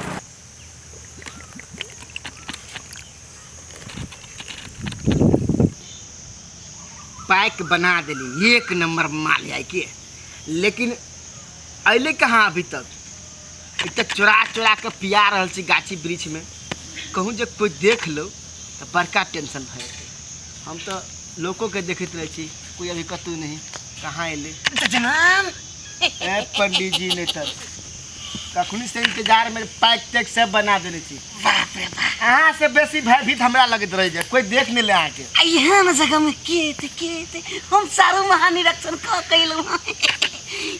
पैक बना दिली एक नंबर माल आई के, लेकिन अइले कहाँ अभी तक? एक तो चोरा चोरा के पिया रहल छी गाछी वृक्ष में, कहूँ जे कोई देख लो तो बड़का टेंशन भऽ जेतै। हम तो लोगों के देखैत रहै छी, कोई अभी कतौ नहीं, कहाँ अइले? ए पंडित जी नहीं तर कखनी से इंतजार में पैक तैक सब बना देने छी। बाप रे बाप, अहाँ से बेसी भयभीत हमरा लगैत रह जाए, कोई देख नहीं ले अहाँके। एहन जगह में के थे के थे, हम चारू महानिरीक्षण कऽ कयलहुँ।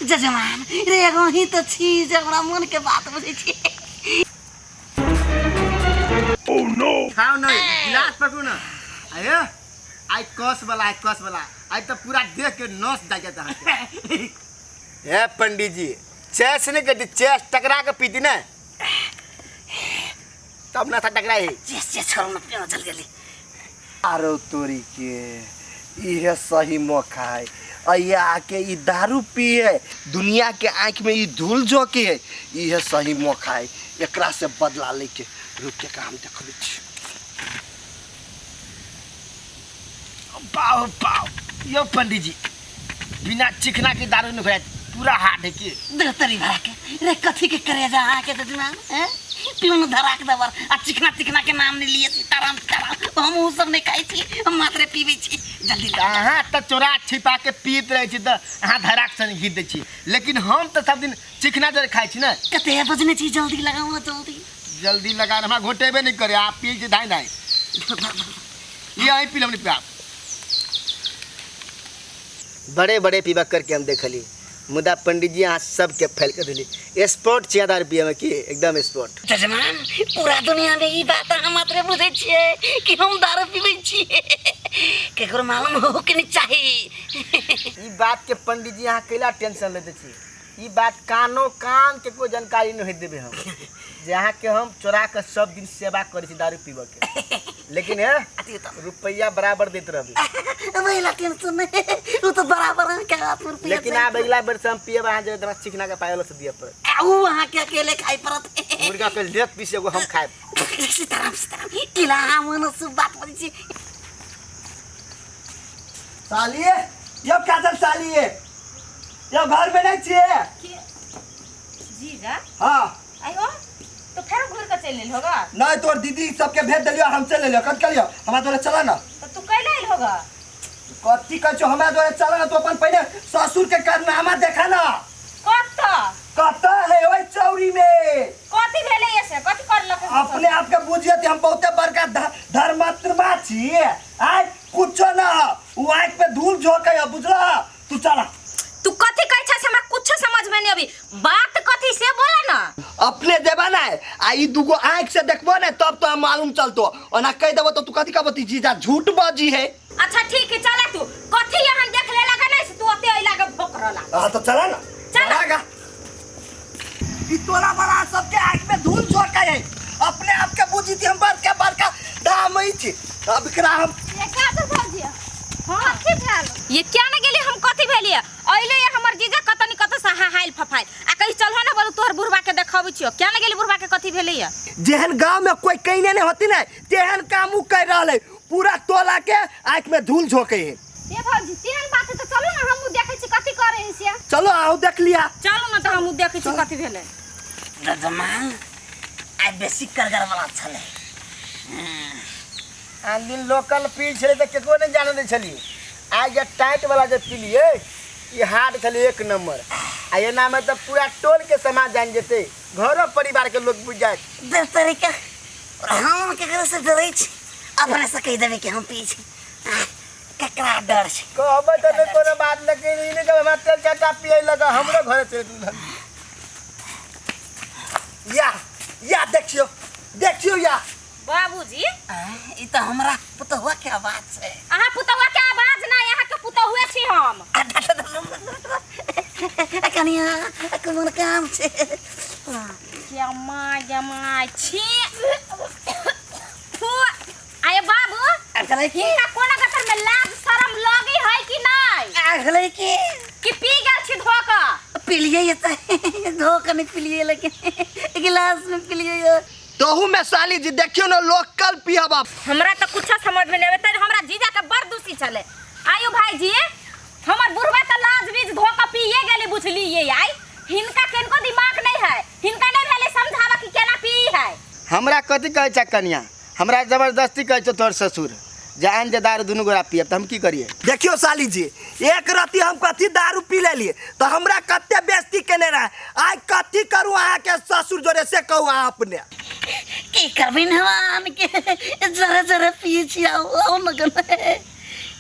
जजमान रे एगो ही तो छी जे हमरा मन के बात बुझै छी। खाओ नहीं गिलास पकड़ू ना। अरे आई कस वाला, आई कस वाला, आई तो पूरा देख के नस जा जाता है। ए पंडित जी चेस नहीं करती, चेस टकरा के पीती ना तब ना था टकराई। चेस चेस छोड़ ना पियो जल गेली। आरो तोरी के इहे सही मौका है, अइया आके ई दारू पिए दुनिया के आँख में ई धूल झोंके है, इहे सही मौका है एकरा से बदला लेके। रुक के काम देखबै छी। पाओ पाओ यो पंडित जी बिना चिकना के दारू नहीं खुआत, पूरा हाथ है के देतरी भरा के रे कथी के करेजा अहाँके जजमान हैं पिउन धराक दबर आ चिकना तिकना के नाम नहीं लिए। सीताराम सीताराम, हम उ सब नहीं खाइ छी, हम मात्रे पीबै छी। जल्दी ला। अहाँ तऽ चोरा छिपा के पीत रहै छी तऽ अहाँ धराक सन घीच दै छी, लेकिन हम तऽ सब दिन चिकना जर खाइ छी ना। कते बजने छी, जल्दी लगाउ ना, जल्दी जल्दी लगा, हमरा घोटेबे नहीं करे, आप पी छी धाइ धाइ। ये अहीं पी नहीं पिया। बड़े बड़े पीबा करके हम देखली, मुदा पंडित जी अहाँ सबके फैल कर दिली। स्पोर्ट छिया दारू पिए में की एकदम स्पोर्ट। जजमान पूरा दुनिया में ई बात अहाँ मात्रे बुझै छियै कि हम दारू पीबै छियै, केकरो मालूम हो के नहीं चाही। ई बात के पंडित जी अहाँ कैला टेंशन लेते छी, ई बात कानो कान के कोई जानकारी नहीं देबै हम, जे अहाँ के हम चोरा के सब दिन सेवा करै छी दारू पीबऽ के, लेकिन है रुपया बराबर देते रहबै। वही टेंशन नहीं, वो तो बराबर अहाँके हाथ में रुपया। लेकिन आब अगिला बेर से हम पियब अहाँ जे चिकना के पायल से दिअ पड़त, उ अहाँ के अकेले खाइ पड़त। मुर्गा के लेग पीस एगो हम खायब। सीताराम सीताराम, किला मन शुभ बात बोलै छी। सालिए यो काजल सालिए यो घर में नहीं छिए जीजा? हाँ आयो तो फेर घूर के चल लेल होगा। नहीं तोर दीदी सबके भेज देलियो, हम चल लेलियो। कत कलियो हमरा तोरे चला ना। तो तू कैला आइल होगा? कथी कहै छौ हमरा तोरे चला ना, तू अपन पहिले ससुर के कारनामा देखा ना। कत कत है ओइ चौरी में? कथी भेलै ऐसे, कथी करलक? अपने आप के बुझियत हम बहुते बड़का धर्मात्मा छी, आइ कुछो ना उ आँख पे धूल झोंकै है, बुझला? तू चला। तू कथी कहै छस हमरा कुछ समझ में नहीं अभी, बात कथी से बोला ना। अपने देबा ना आ ई दुगो आँख से देखबो ना तब तो मालूम चलतो, ओना कह देबो तो तू कथी कहबो जीजा झूठ बाजी है। अच्छा ठीक है चला, तू कथी यहाँ देख ले लगा नहीं से तू ओते अइला के भोक रहला। हां तो चला ना, चला। ई तोरा बड़ा सबके आँख में धूल झोंकै है, अपने आप के बुझी थी हम बड़का बड़का दाम ही छी। अब एकरा हम ये का तो भौजी हां कथी भेल? ये क्या ना गेली हम कथी भेलिए अइले ये हमर जीजा कतनी कत से हाहाइल फफाइल आ कहि चलहो ना बोलू तोहर बुढ़बा के देखबै छियो। क्या ना गेली बुढ़बा के कथी भेलैया? जेहन गांव में कोई कहिने नहीं होती ना तेहन काम उ कर रहल है, पूरा टोला के आँख में धूल झोंके है। ये भौजी तेहन बात है तो चलो ना हम देखै छी कथी करे है। चलो आओ देख लिया। चलो ना तो हम देखै छी कथी भेलै। जजमान आई बेसी करगर वाला छलै। आन दिन लोकल पी छलै तऽ केकरो नहीं जाने दै छलियै, आइ जे टाइट वाला जे पीलियै ई हार्ड छलै एक नंबर, आ एना में तऽ पूरा टोल के समाज जान जेतै, घरो परिवार के लोग बुझ जायत। देव तरीका हम केकरो से डरै छी, अपने से कहि देबै कि हम पी छी, ककरा डर छै? कहबै तऽ नहि कोनो बात, लेकिन ई नहि कहबै हमरा तेल चटा पियै लगा हमरो घरे चलि या या देखियो देखियो या बाबूजी ई तऽ हमरा पुतहुआ के आवाज छै। अहाँ पुतहुआ के आवाज ना, अहाँ के पुतहुए छी हम। कनिया कोन काम छै? जमा जमा छी थू। आये बाबू चलै की हिनका कोना गतर में लाज शरम लगी है कि नहीं? आ गेलै की कि पिलिए ये तो धोखा नहीं पिलिए, लेकिन गिलास में पिलिए ये। तोहू में साली जी देखियो ना लोकल पियब आप। हमरा तो कुछ समझ में नहीं आवे, हमरा जीजा के बड़ दुसी चले। आयु भाई जी, हमर बुढ़वा तो लाज बीज धो के पिए गेली बुझलिए। आई हिनका केनको दिमाग नहीं है, हिनका नहीं भेले समझावा कि केना पी है। हमरा कथी कहै छै कनिया, हमरा जबरदस्ती कहै छै तोहर ससुर जे आनि दे दारू दुनू गोरा पियब, त हम की करिए? देखियो साली जी, एक रति हम कथी दारू पी लेलिए तो हमरा कते बेइज्जती केने रहे। आइ कथी करू अहाँ के ससुर जोरे से कहू अहाँ अपने। की करबिन हवान के जरा जरा पिए छी आओ आओ न गने।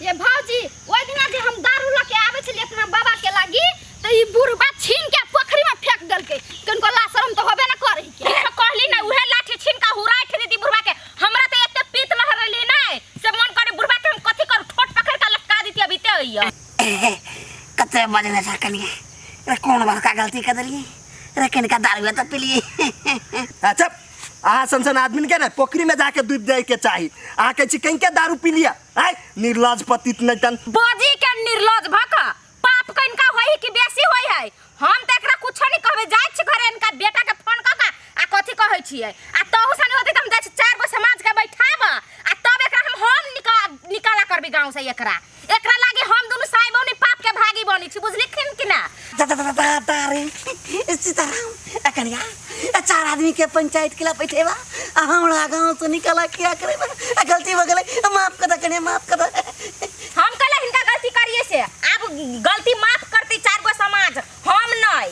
ये भाजी ओइ दिना जे हम दारू लके आबै छलियै अपना बाबा के लागी त ई बुढ़बा छीन के पोखरी में फेंक देलकै। कनको ला शरम तो होबे न करै के। तो कहली ना उहे लाठी छीन के हुराइठ दीदी बुढ़बा के। हमरा त एते पीत लहर रहली नै से मन करे बुढ़बा के हम कथी करू, ठोट पकड़ के लटका दीती अभी ते होइया। कते बजले छ कनिया, रे कोन बड़का गलती कर देलिए रे, कनिका दारू त पिलिए। अच्छा अहाँ सन सन आदमी के ना पोखरी में जाके डूब जाए के चाही। अहाँ कहै छी कहीं के दारू पी लिया, आय निर्लज पतित नहीं तन बजी के निर्लज भक पाप कनिका होई कि बेसी होई है। हम त एकरा कुछ नहीं कहबे, जाय छी घरे इनका बेटा के फोन क के आ कथी कहै छियै। आ तहु सन होते त हम जाय छी चार गो समाज के बैठाब आ तब एकरा हम निकाला करबी गांव से। एकरा एकरा लागी हम दुनु साई बनी पाप के भागी बनी छी, बुझलिखिन कि ना? दा दा दा दा दा रे सीताराम कनिया, चार आदमी के पंचायत के ला बैठेबा आ हमरा गांव से निकाला क्या करेबा? गलती हो गेलै, माफ कर दे कनिया, माफ कर दे। हम कहले हिनका गलती करिए से आब गलती माफ करती चार गो समाज, हम नहीं।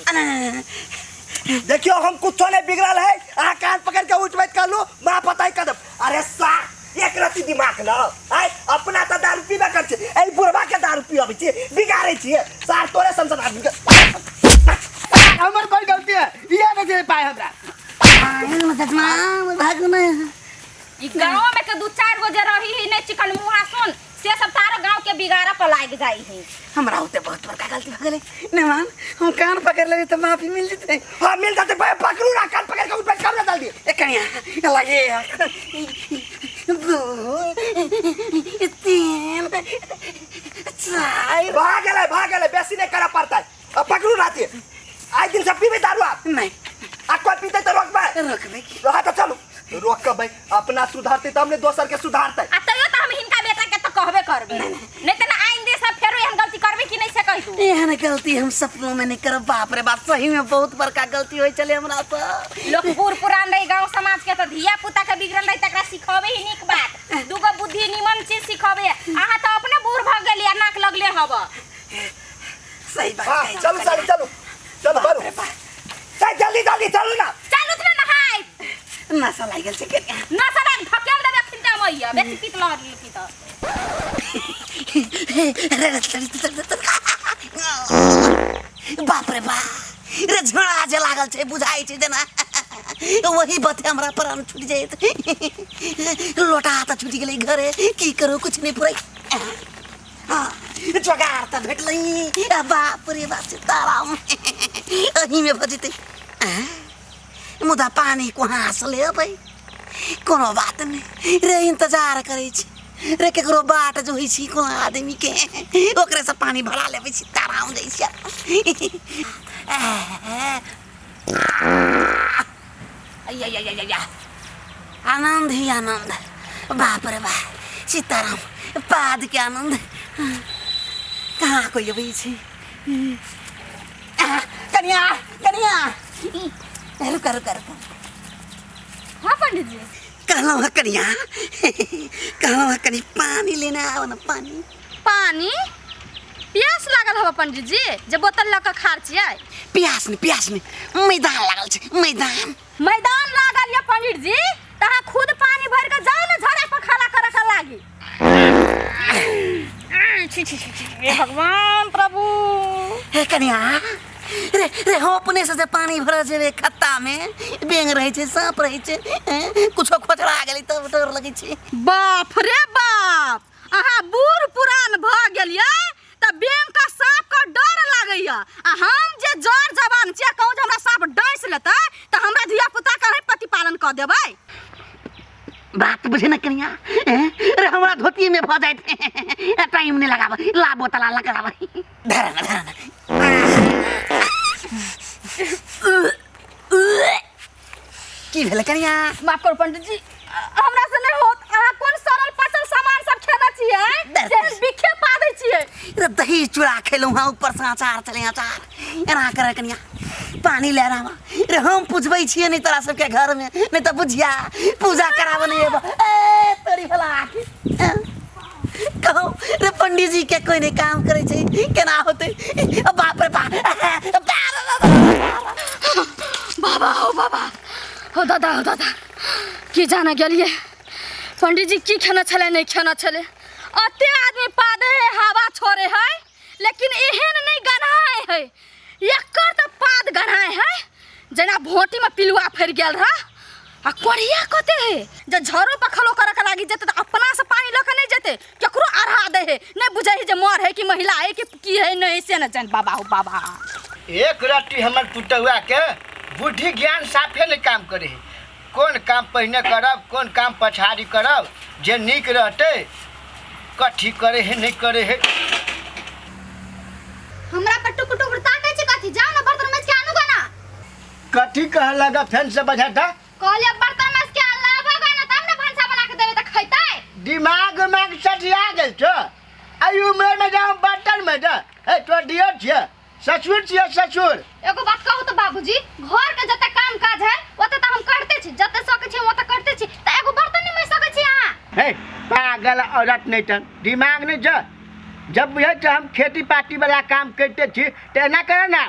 देखियो हम कुछो नहीं बिगड़ल है, अहाँ कान पकड़ के उठ बैठ कहलू माँ पता ही कदम। अरे सा एक रति दिमाग न आय, अपना तो दारू पीबे कर छी, एहि बुढ़बा के दारू पियबै छी, बिगाड़ै छी सार तोरे सन सन आदमी के। हमर कोई गलती है इहे नहीं दे पाए हमरा। भागू ना ई गांव में के दू चार गो जे रही ही नहीं चिकन मुहा सुन से सब तारो गांव के बिगाड़ा पर लाग जाई है। हमरा होते बहुत बड़का गलती भ गेलै नमान, हम कान पकड़ लेबै त माफी मिल जेतै। हां मिल जेतै, पकड़ू ना कान पकड़ के उठ बैठ कर जल्दी। ए कनिया लगे 2 3 4 भाग गेलै, बेसी नहीं करे पड़ता है। अब पकड़ू राती आज दिन सब पीबे दारू आप नहीं आ कोई पीते तो रोकबे रोकबे रहा तो चलू रोकबे, अपना सुधारते त हमने दोसर के सुधारते। आ तैयो त हम हिनका बेटा के त कहबे करबे नहीं त ना आइंदे सब फेरो एहन गलती करबे कि नहीं से कहि तू। एहन गलती हम सपनों में नहीं करब। बाप रे बाप, सही में बहुत बड़का गलती होई चले हमरा से। लोग बूढ़ पुरान रही गांव समाज के त धिया पुता के बिगड़ल रही तकरा सिखावे ही नीक बात, दूगो बुद्धि निमन चीज सिखावे। अहाँ त अपने बूढ़ भ गेली आ नाक लगले हब। सही बात है, चलू चलू चलू चलू करू जल्दी जल्दी चलू ना, चलू त ना नहाय नशा लागि गेल छै कनिया, नशा लागि धकेल देबे खिंता मैया बेसी पीत लहर की त। बाप रे बाप रे, झोड़ा जे लागल छै बुझाइ छै जेना वही बते हमरा प्राण छूटि जाइत। लोटा त छूटि गेलै घरे, की करू कुछ नहीं पुरै। हाँ जोगार त भेटलै। बाप रे बाप सीताराम, एहीमे भऽ जेतै। मुदा पानी कहाँ से लेबै? कोनो बात नहीं रे, इंतजार करै छी रे, केकरो बाट जोहै छी कोनो आदमी के, ओकरे से पानी भरा लेबै। सीताराम जाइ छी। आनंद ही आनंद, बाप रे बाप सीताराम, पाद के आनंद। कहाँ कोई अबै छै? कनिया कनिया रुका रुका रुका। हाँ पंडित जी कहलहुँ हँ कनिया, कहलहुँ हँ कनि पानी लेने आउ न। पानी पानी प्यास लागल हवा पंडित जी जे बोतल लऽ कऽ खाड़ छियै? प्यास नहीं, प्यास नहीं, मैदान लागल छै, मैदान मैदान लागल ये पंडित जी, तहाँ खुद पानी भर के जाओ ना झड़ा पर खड़ा करे के लागी। छी छी छी भगवान प्रभु। हे कनिया रे रे, हम अपने से जे पानी भरल जेबै खत्ता में बेंग रहै छै, सांप रहै छै, कुछो खोचरा गेलै तब डर लगै छै। बाप रे बाप, अहाँ बूढ़ पुरान भऽ गेलियै त बेंग का सांप का डर लागैया, आ हम जे जर जवान छियै कहूँ जे हमरा सांप डसि लेतै त हमरा धिया पुता के प्रतिपालन कऽ देबै। बात बुझे ना कनिया, रे हमरा धोती में भ जाइत, टाइम नहीं लगाब, ला बोतला लगाब, धर ना धर ना। की भेल कनिया? माफ करू पंडित जी, हमरा से नहीं होत। अहाँ कोन सरल पचल सामान सब खेने छियै से बिखे पा दै छियै? रे दही चूड़ा खेलहुँ हँ, ऊपर से अचार चले अचार। एना करे कनिया, पानी ले रामा। रे हम पुजबै छियै नहीं तोरा सबके घर में, नहीं तो बुझिया पूजा कराबऽ नहीं एबो। ए तोरी भला कहो रे पंडित जी के कोई नहीं काम करे छै, केना होतै? बाप रे बाप, बाबा हो बाबा हो दादा हो दादा, की जाने गेलिए पंडित जी की खेने छलै नहीं खेने छलै। अते आदमी पादे है हवा छोड़े है, लेकिन एहन नहीं गन्हाय है। एकर तऽ पाद गन्हाय है जेना भोटी में पिलुआ फरि गेल रहा। आ कोढ़िया कते है जे झरो पखलो करे के लागी जेते तऽ अपना से पानी लऽ के नहीं जेते, केकरो अढ़ा दे है। नहीं बुझे है जे मर है कि महिला है कि की है नहीं से न जान। बाबा हो बाबा, एक रत्ती हमर पुतहुआ के बुद्धि ज्ञान साफे नहीं काम करे है। कोन काम पहिने करब कोन काम पछाड़ी करब जे नीक रहते कथी करे है नहीं करे है। हमरा पर टुक टुक ताकै छै कथी? जाओ ना बर्तन माज के आनू गा ना। कथी कह लगा फेन से बजा था? कहलिए बर्तन माज के लाबो गा ना तब ना भनसा बना के देबे त खैतै। दिमाग उमाग सटिया गेल छो आई उम्र में जाओ बर्तन में जा। ए तो दियर छियै ससुर छियै ससुर। एगो बात कहू तो बाबूजी, घर के जते काम काज है ओते त हम करते छी, जते सकै छी ओते करते छी, त एगो बर्तन नहीं माज सकै छी अहाँ? हे पागल औरत नहीं तन दिमाग नहीं जा। जब बुझे छ हम खेती पाती वाला काम करते छी त एना कर ना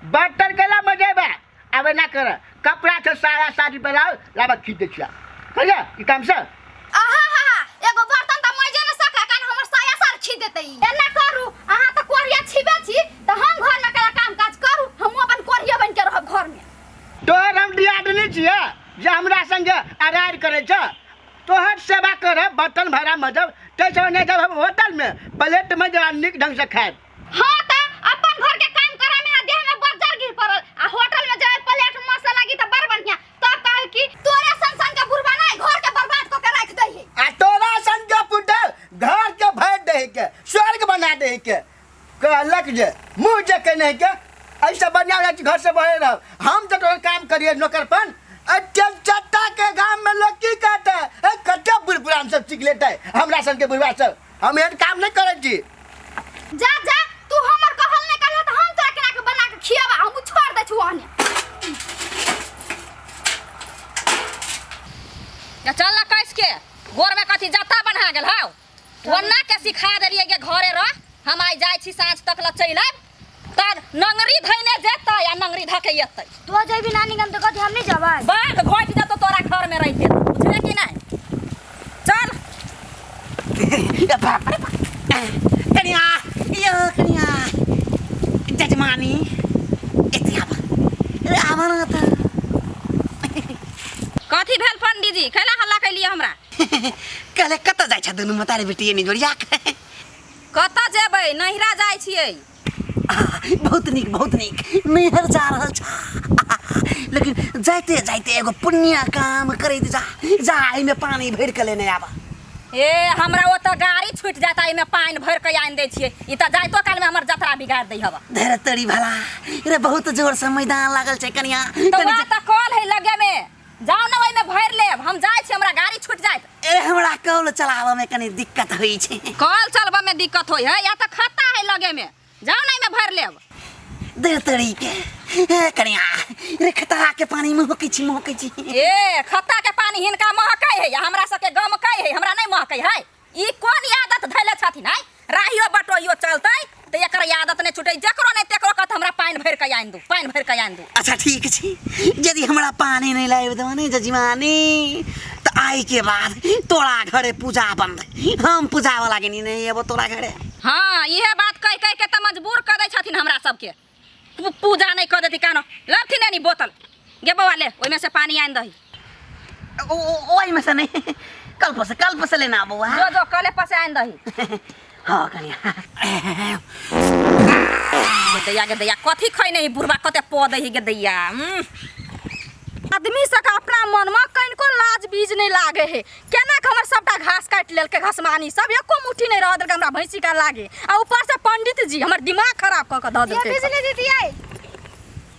बर्तन केला मजेबा आब एना कर कपड़ा छ सारा साड़ी बनाओ लाबा खींच दे छिया कहिया ई काम से। आहा हा हा, एगो बर्तन त मजे न सकै कान हमर साया सार खींच देतै। एना करू अहाँ त कोरिया छिबे छी त हम घर में केला काम काज करू, हमहु अपन कोरिया बन के रहब घर में। तोहर हम दियादनी छियै जे हमरा संगे अरार करै छ, तोहर सेवा करब बर्तन भाड़ा मजब तै सब नहीं जब हम होटल में प्लेट में जरा नीक ढंग से खाएब। हाँ त अपन घर के काम करे में आ देह में बज्जर गिर पड़ल आ होटल में जाए प्लेट में मसाला लागी त बड़ बढ़िया, तब कहे कि तोरे सन सन के बुढ़बा नहीं घर के बर्बाद क के राख दही। आ तोरा सन के पुतल घर के भर दही के स्वर्ग बना दही के कहलक जे मुँह जे के नहीं के ऐसा बढ़िया रहै घर से बहे रह हम तो तोहर काम करिए नौकरपन। चट्टा के गांव में लोग की कहते है कते बुढ़ पुरान सब सीख लेते हमरा सन के बुढ़वा सब, हम एहन काम नहीं करै छी। जा जा तू हमर कहल नहीं कहल त हम तोरा केना के बना के खियाबा, हम छोड़ दै छु ओहने। या चल ना कैस के गोर में कथी जत्ता बन्हा गेल हौ, ओन्ना के सिखा देलियै गे घरे रह, हम आइ जाइ छी साँझ तक ल चलि आयब तर नंगरी धैने जेतै आ नंगरी धके एतै। तो जेबी नानी गाम त कथी हम नहीं जेबै? बाघ घोटि जेतौ तोरा घर में रहिते, बुझले कि नहीं? चल। बाप रे बाप, कनिया यो कनिया जजमानी एते आब रे आब ना त। कथी भेल पंडित जी कैला हल्ला कैलियै हमरा? कहले कतऽ जाइ छ दुनू मतारी बेटी एनी जोड़िया के? कतऽ जेबै, नैहरा जाइ छियै। बहुत नीक बहुत नीक, नैहर जा रहल छ, लेकिन जाइते जाइते एगो पुण्य काम करैत जा, जा एहिमे पानी भरि के लेने आब। ए हमरा ओतऽ गाड़ी छूटि जाता, एहिमे पानि भरि के आनि दै छियै, ई तऽ जाइतो कालमे हमर जतरा बिगाड़ि दै हवा। धैर्य तोरी भला रे, बहुत जोर से मैदान लागल छै कनिया। तऽ वएह तऽ कल है लगे में, जाउ ने ओहिमे भरि लेब, हम जाइ छी हमरा गाड़ी छूटि जायत। ए हमरा कल चलाबऽ में कनी दिक्कत होइ छै। कल चलबऽ में दिक्कत होइ है या तऽ खत्ता है लगे में, जाउ ने एहिमे भरि लेब। दे तोरी के ए कनिया रे, खत्ता के पानी महकै छी महकै छी। ए खत्ता के पानी हिनका महकै है हमरा सबके गमकै है, हमरा नहीं महकै है। ई कोन आदत धैले छथिन है, राहियो बटोहियो चलतै तऽ एकर आदत नहीं छूटै, जकरो नहीं तेकरो कहत हमरा पानि भरि के आनि दू, पानि भरि के आनि दू। अच्छा ठीक छै, यदि हमरा पानी नहीं लाबि देबऽ ने जजमानी तऽ आइ के बाद तोरा घरे पूजा बंद, हम पूजा वाला के नहीं एबो तोरा घरे। हाँ इहे बात कहि कहि के तऽ मजबूर कऽ दै छथिन हमरा सबके, पूजा नहीं कऽ देती कानो। लबथिन एनी बोतल गे बौआ ले, ओहिमे से पानी आनि दही। ओहिमे से नहीं, कल से कल से लेना बौआ। जो जो कले पर से आनि दही। हाँ कनिया। गे दैया गे दैया कथी खैने ही बुढ़बा कते पो दही गे दैया। आदमी सबके अपना मन में कनिको लाज बीज नहीं लागे है, केना के हमर सबटा घास काटि लेलकै घसमानी सब, एको मुट्ठी नहीं रह देलकै हमरा भैंसी का लागे, आ ऊपर से पंडित जी हमर दिमाग खराब कऽ के धऽ देलकै। बिजली दीदी आई।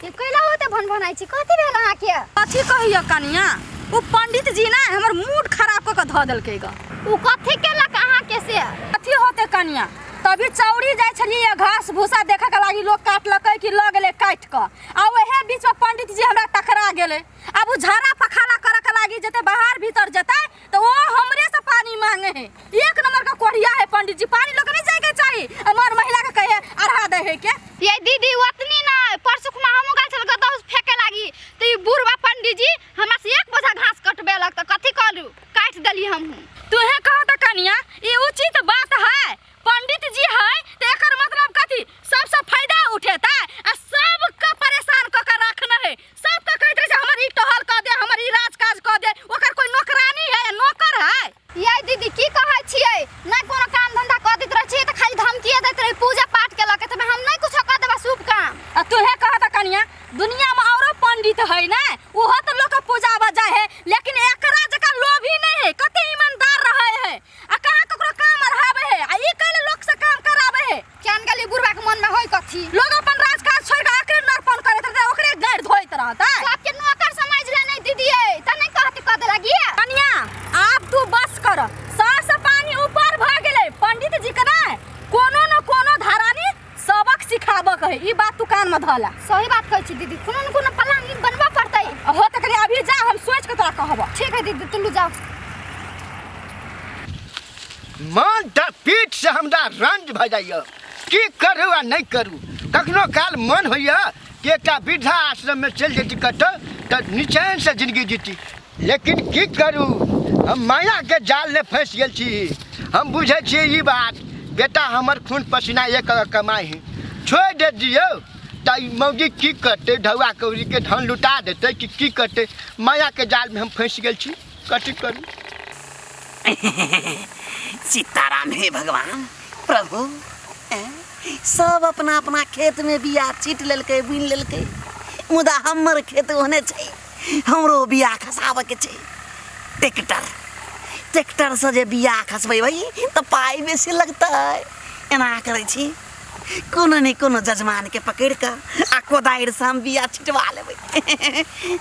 ये कैला होते भन भनाइ छी कथी भेल अहाँ के कथी कहियो कनिया उ पंडित जी ना हमर मूड खराब क के धऽ देलकै ग उ कथी केलक अहाँ के से कथी होते कनिया तभी चौरी जाइ छलियै घास भूसा देखे के लागी लोग काटलकै कि लऽ गेलै काटि कऽ आ ओहे बीच में पंडित जी हमरा टकरा गेलै आब उ झाड़ा पखाला करे के लागी जेतै बाहर भीतर जेतै तो वो हमरे से पानी मांगे है एक नंबर का कोढ़िया है पंडित जी पानी लोग नहीं जाए के चाहिए हमार महिला के कहे अढ़ा दे है के ये दीदी ओतनी ना परसुख में हमहूँ गेल छल गदौस फेंके लागी तो ई बुढ़वा पंडित जी हमरा से एक बोझा घास कटबेलक तऽ कथी करू काटि देली हमहूँ तुहे कह त कनिया ई उचित बात है पंडित जी है तो एकर मतलब कथी सबसे फायदा उठेता आ सबके परेशान क के रखना है सबके कहैत रहे छै हमर ई टहल क दे हमर ई राज काज क दे ओकर कोई नौकरानी है या नौकर है ये दीदी की कहै छियै नहि कोनो काम धंधा कऽ दैत रहै छियै तऽ खाली धमकिए दैत रहै पूजा पाठ के लऽ के तऽ हम नहि कुछो कऽ देबै शुभ काम आ तुहे कह त कनिया दुनिया में औरो पंडित है ने ओहो तो लोग के पूजा बजा है लेकिन एकरा जका लोभी नहीं है कते ईमानदार रहे है आ कहाँ ककरो काम अढ़ावे है आ ई कैले लोग से काम करावे है केहन गेली बुढ़वा के मन में होय कथी लोग अपन राजकाज छोड़ के ओकरे नरपन करैत रहतै ओकरे गाड़ि धोइत रहतै सबके नौकर समझ ले नहीं दीदी तऽ नहि कहती कऽ देला गिया कनिया आब तू बस कर सर से पानी ऊपर भऽ गेलै पंडित जी के ने कोनो न कोनो धारानी सबक सिखाबऽ के है ई बात तू कान में धला सही बात कहै छी दीदी कोनो न कोनो प्लान बनबऽ पड़तै हो तऽ कनि अभी जा हम सोचि के तोरा कहबऽ ठीक है दीदी तुलू जाओ मन तऽ पीठ से हमरा रंज भऽ जाइए की करू आ नहि करू कखनो काल मन होइए कि एकटा वृद्धा आश्रममे चलि जैती कतौ तऽ निचैनसँ जिंदगी जीती लेकिन की करू हम मायाके जालमे फँसि गेल छी हम बुझै छियै ई बात बेटा हमर खून पसीना एक कमाइ है छोड़ि दे दियौ तऽ ई मौगी की करतै ढौआ कौड़ीके धन लुटा देतै कि की करतै मायाके जालमे हम फँसि गेल छी कथी करू सीताराम हे भगवान प्रभु एँ? सब अपना अपना खेत में बिया छीट लेलकै बुनि लेलकै मुदा हमर खेत ओहने छै हमरो बिया खसाबऽ के छै ट्रैक्टर ट्रैक्टरसँ जे बिया खसबेबै तऽ पाइ बेसी लगतै एना करै छी कोनो ने कोनो जजमानके पकड़ि कऽ आ कोदारिसँ हम बिया छिटवा लेबै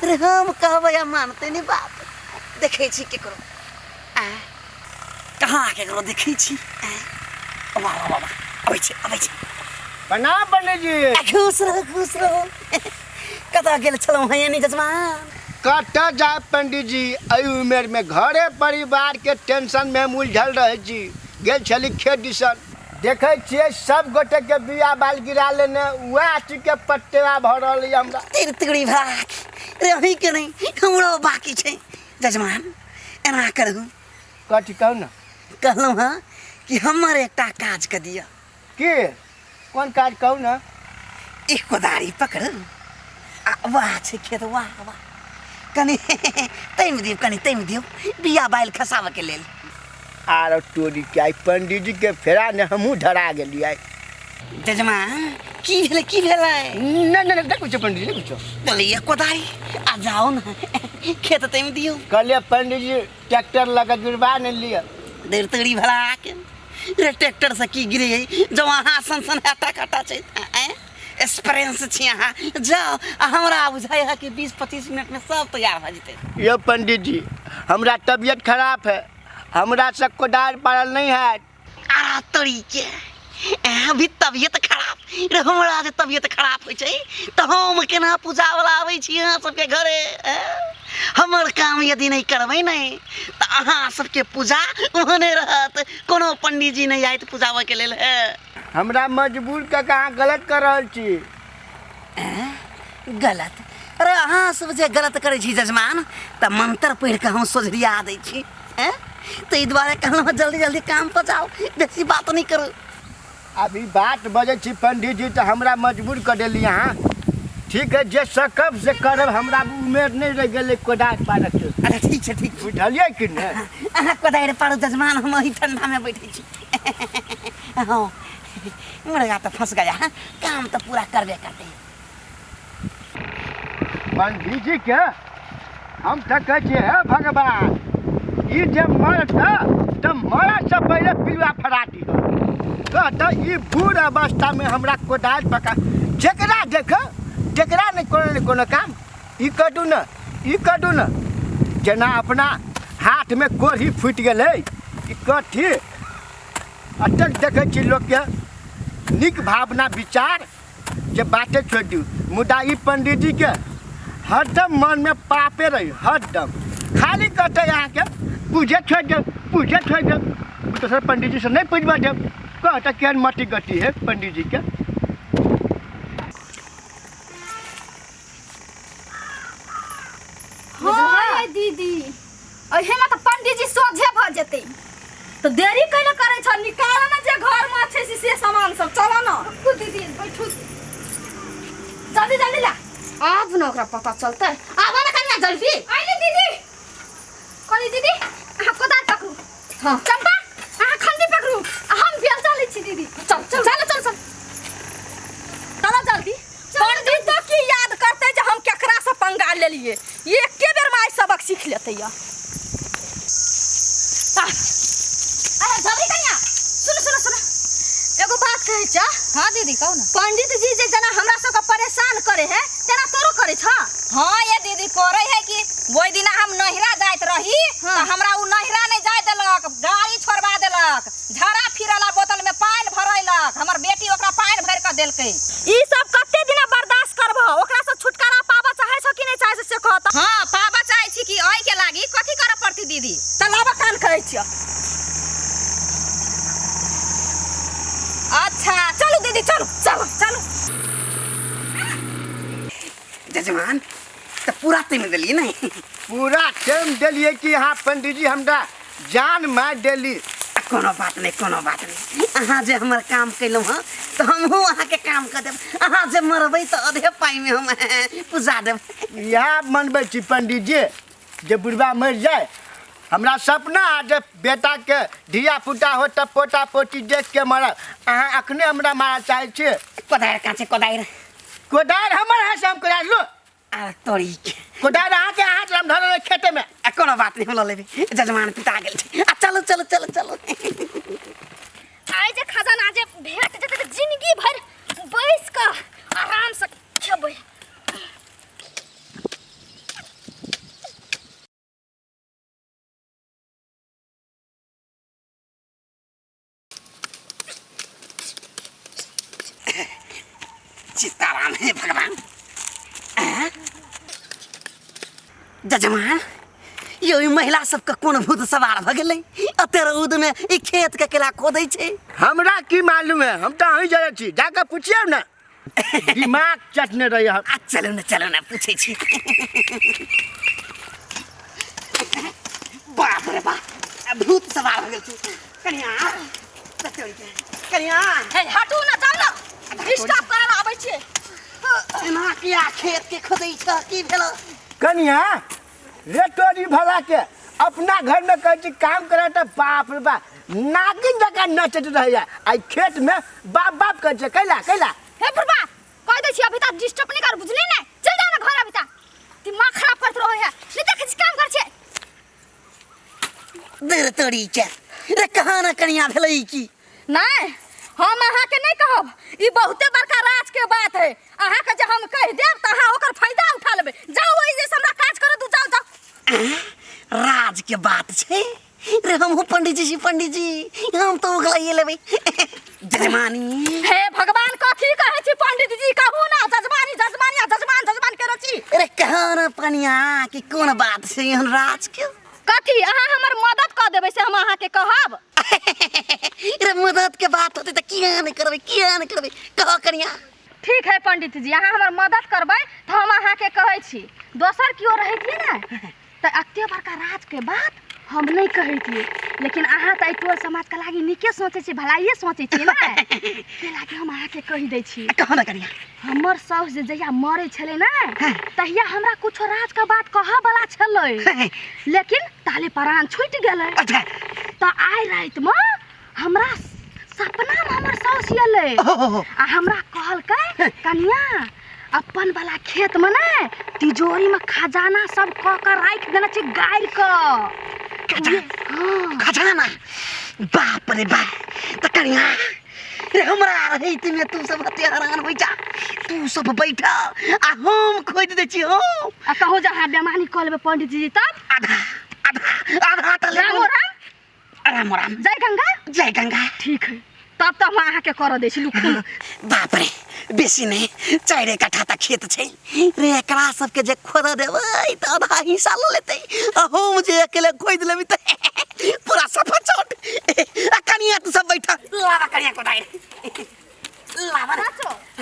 रे हम कहबै आ मानतै नहि बात देखै छी केकरो आँय कहाँ केकरो देखै छी आँय वाह वाह वाह अबै छै अबै छै प्रणाम पंडीजी आ, खुश रहू खुश रहू कतऽ गेल छलहुँ हेँ यानी जजमान कतऽ जायब पंडीजी एहि उमेरमे घरे परिवारके टेंशनमे हम उलझल रहै छी गेल छली खेत दिसन देखै छियै सब गोटेके बिया बाल गिरा लेने वएह चीजके पट्टेवा भऽ रहल यऽ हमरा तिर तिगड़ी भाग रे अहीँके नहि हमरो बाकी छै जजमान एना करू कथी कहू ने कहलहुँ हँ कि हमर एकटा काज कऽ दिअ की कोन काज कहू ने ई कोदारी पकड़ू आ वाह छै खेत वाह वाह कनि तामि दियौ कनि तामि दियौ बिया बालि खसाबऽके लेल आर तोरी के आइ पंडीजी के फेरा ने हमहूँ धरा गेलियै जजमान की भेलै की भेलै नहि नहि नहि कुछो पंडीजी नहि कुछो बोलिए कोदारी आ जाओ ने खेत तामि दियौ कहलियै पंडीजी ट्रैक्टर लऽ कऽ गिरबा नहि लिअ देर तगड़ी भला के रे ट्रैक्टर से की गिरे जब अहाँ सन सन हटा काटा छै एक्सपीरियंस छी अहाँ जाओ आ हमरा बुझाइ है कि 20-25 मिनट में सब तैयार भऽ जेतै यौ पंडीजी हमरा तबियत खराब है हमरा से कोदार पारल नहीं है आ तोरी के अभी तबियत खराब रे हमरा जे तबियत खराब होइ छै तऽ हम केना पूजा वाला आबै छी अहाँ सबके घरे हमर काम यदि नहि करबै ने तऽ अहाँ सबके पूजा ओहने रहत कोनो पंडीजी नहि आयत पूजाबऽके लेल हे हमरा मजबूर कऽ के अहाँ गलत कर रहल छी गलत अरे अहाँ सब जे गलत करै छी जजमान तऽ मंत्र पढ़ि कऽ हम सोझरिया दै छी हैं ताहि दुआरे कहलहुँ जल्दी जल्दी काम पर जाउ बेसी बात नहि करू अभी बात बजै छी पंडीजी तऽ हमरा मजबूर कऽ देली अहाँ ठीक है जे सकब से करब हमरा उमेर नहि रहि गेलै कोदारि पारक अच्छा ठीक छै ठीक बुझलियै कि नहि अहाँ कोदारि पारू जजमान हम एहि ठंडा में बैठे छी हाँ मुर्गा तऽ फंस गया हाँ काम तऽ पूरा करबे करते पंडीजी के हम तऽ कहै छियै हे भगवान ई जे मरत तऽ मरऽसँ पहिले पिलुआ फड़ा दिहऽ कह तऽ ई बूढ़ अवस्थामे हमरा कोदारि पका जकरा देख केकरा नहि कोनो ने कोनो काम ई कटू ने ई कटू ने जेना अपना हाथमे कोढ़ी फूटि गेलै ई कथी एतेक देखै छी लोकके नीक भावना विचार जे बाते छोड़ि दियौ मुदा ई पंडीजीके हरदम मनमे पापे रही हरदम खाली कहतै अहाँके पूजे छोड़ि देब पूजे छोड़ि देब दोसर पंडीजीसँ नहि पुजबऽ देब कहतै केहन मटी गति है पंडीजीके। हाँ दीदी एहे में तऽ पंडीजी सोझे भऽ जेतै। तऽ देरी कैले करै छ? निकाल ने जे घर में छै से सामान सब, चलो ना। रुकू दीदी, बैठू, जल्दी जल्दी ला। आब न ओकरा पता चलतै। आब ना कनिया जल्दी। आइले दीदी। कहली दीदी अहाँ कोदार पकड़ू। हाँ। चंपा अहाँ खंडी पकड़ू आ हम बेलचा लै छी दीदी। चल चल चल चल चल चलो जल्दी। पंडित तो की याद करते जे हम केकरा से पंगा लेलिए, एके बेर में आइ सबक सीख लेते या। अरे जल्दी कनिया, सुन सुन सुन, एगो बात कहै छ। हाँ दीदी कहू ना। पंडित जी जे जना हमरा सबके परेशान करे है तेना तोरो करे छ? हाँ ये दीदी करे है कि ओहि दिना हम नहिरा जाइत रही। हाँ। तऽ हमरा उ नहिरा नहीं जाय देलक, गाड़ी छोड़वा देलक, झड़ा फिरला बोतल में पानि भरैलक, हमर बेटी ओकरा पानि भरि कऽ देलकै। ई सब कते दिना बर्दाश्त करबह? ओकरा से छुटकारा पाबऽ चाहै छौ कि नहीं चाहै छौ से कह तऽ। हाँ पाबऽ चाहै छी कि एहि के लागी कथी करऽ पड़ती दीदी? तऽ लाबऽ कान कहै छियौ। अच्छा चलू दीदी चलू चलू चलू। जजमान तऽ पूरा टाइम देलियै ने? पूरा टाइम देलियै कि यहाँ पंडीजी हमरा जान मारि देली। कोनो बात नहीं, कोनो बात नहीं, अहाँ जे हमर काम केलहुँ हँ तऽ हमहूँ अहाँके काम कऽ देब। अहाँ जे मरबै तऽ अधे पाइमे हम पुजा देब। इएह मनबै छी पंडीजी जे बुढ़बा मरि जाय, हमरा सपना है जे बेटाके धिया पुता हो तऽ पोता पोती देख के मरब। अहाँ अखने हमरा मारऽ चाहै छी? कोदारि कहाँ छै? कोदारि कोदारि हमर है से हम कोदारि लू। आ तोरी के कोदारि अहाँके हाथ हम धरल खेते में। आ कोनो बात नहीं, हम लऽ लेबै। जजमान पिता गेल छै। आ चलू चलू चलू चलू। आइ जे खजाना जे भेट जेतै तऽ जिंदगी भरि बैस कऽ आराम से खेबै। सीताराम हे भगवान। जजमान यो ई महिला सबके कोन भूत सवार भऽ गेलै? एते रौद में ई खेत के केला खोदै छै। हमरा की मालूम है, हम तऽ अहीं जरे छी, जाके पूछियौ ने। दिमाग चटने रही हम। आ चलू ने चलू ने पूछै छी। बाप रे बाप, आ भूत सवार भऽ गेल छै। कनिया कनिया, हे हटू ना, जाउ ना, डिस्टर्ब करे ला आबै छियै। एना किया खेत के खोदै छ? की भेल कनिया? रे तोरी भला के अपना घर में कहै छी काम करे तऽ बाप रे बाप नागिन जकाँ नचैत रहैया, आ खेत में बाप बाप कहै छै कैला कैला। हे बुढ़बा कह दै छी अभी तक डिस्टर्ब नहीं कर, बुझली ने? चल जा ना घर, अभी तक दिमाग खराब करत रहो है, नहीं देखै छी काम कर छै। देर तोरी के रे कहाँ ना कनिया भेलै की? नहीं हम अहाँ के नहीं कहब, ई बहुते बड़का राज के बात है, अहाँ के जे हम कह देब त अहाँ ओकर फायदा उठा लेबै। जाउ ओहि जे हमरा काज करे दू, जाउ जाउ। राज के बात छै रे, हमहूँ पंडीजी छी, पंडीजी हम तो उगलाइए लेबै। जजमानी हे भगवान कथी कहै छी पंडित जी? कहू ना। जजमानी जजमानी आ जजमान जजमान के छी। अरे कहाँ ना कनिया कि कोन बात छै एहन राज के? कथी अहाँ हमर मदद कऽ देबै से हम अहाँ के कहब। रे मदद के बात होतै तऽ किया नहि करबै, किया नहि करबै, कह कनिया। ठीक है पंडित जी, अहाँ हमर मदद करबै तऽ हम अहाँ के कहै छी। दोसर केओ रहितियै ने तऽ एते बड़का राज के बात हम नहीं कहतियै, लेकिन अहाँ तऽ एहि टोल समाज के लागी नीके सोचै छी, भलाइए सोचै छियै ने, ते लागी हम अहाँ के कहि दै छी। कह ना कनिया। हमर साउस जे जहिया मरै छलै ने तहिया हमरा कुछो राज के बात कहऽ वाला छलै, लेकिन ताले प्राण छूटि गेलै। अच्छा। तऽ आइ रातिमे हमरा सपनामे हमर साउस एलै आ हमरा कहलकै कनिया अपन वाला खेत में ने तिजोरी में खजाना सब कऽ के राखि देने छै गाड़ि कऽ। खजाना? हाँ। खजाना? बाप रे बाप। तऽ कनिया रे हमरा रहैत में तू सब हते हैरान होइ जा। तू सब बैठ आ हम खोदि दै छी हम। आ कहू जे अहाँ बेमानी कऽ लेबै पंडित जी तब आधा आधा आधा तऽ लेबो। रामो राम। राम राम। जय गंगा। जय गंगा। ठीक है, तब तऽ हम अहाँके करऽ दै छी। लुखुन बाप रे, बेसी नहि, 4 कट्ठा तक खेत छै रे। एकरा सबके जे खोदऽ देबै तऽ आधा हिस्सा लऽ लेतै, आ हम जे अकेले खोदि लेबै तऽ पूरा सफा चोट। आ कनिया तू सब बैठ, लावा कनिया कोदारि लावा रे।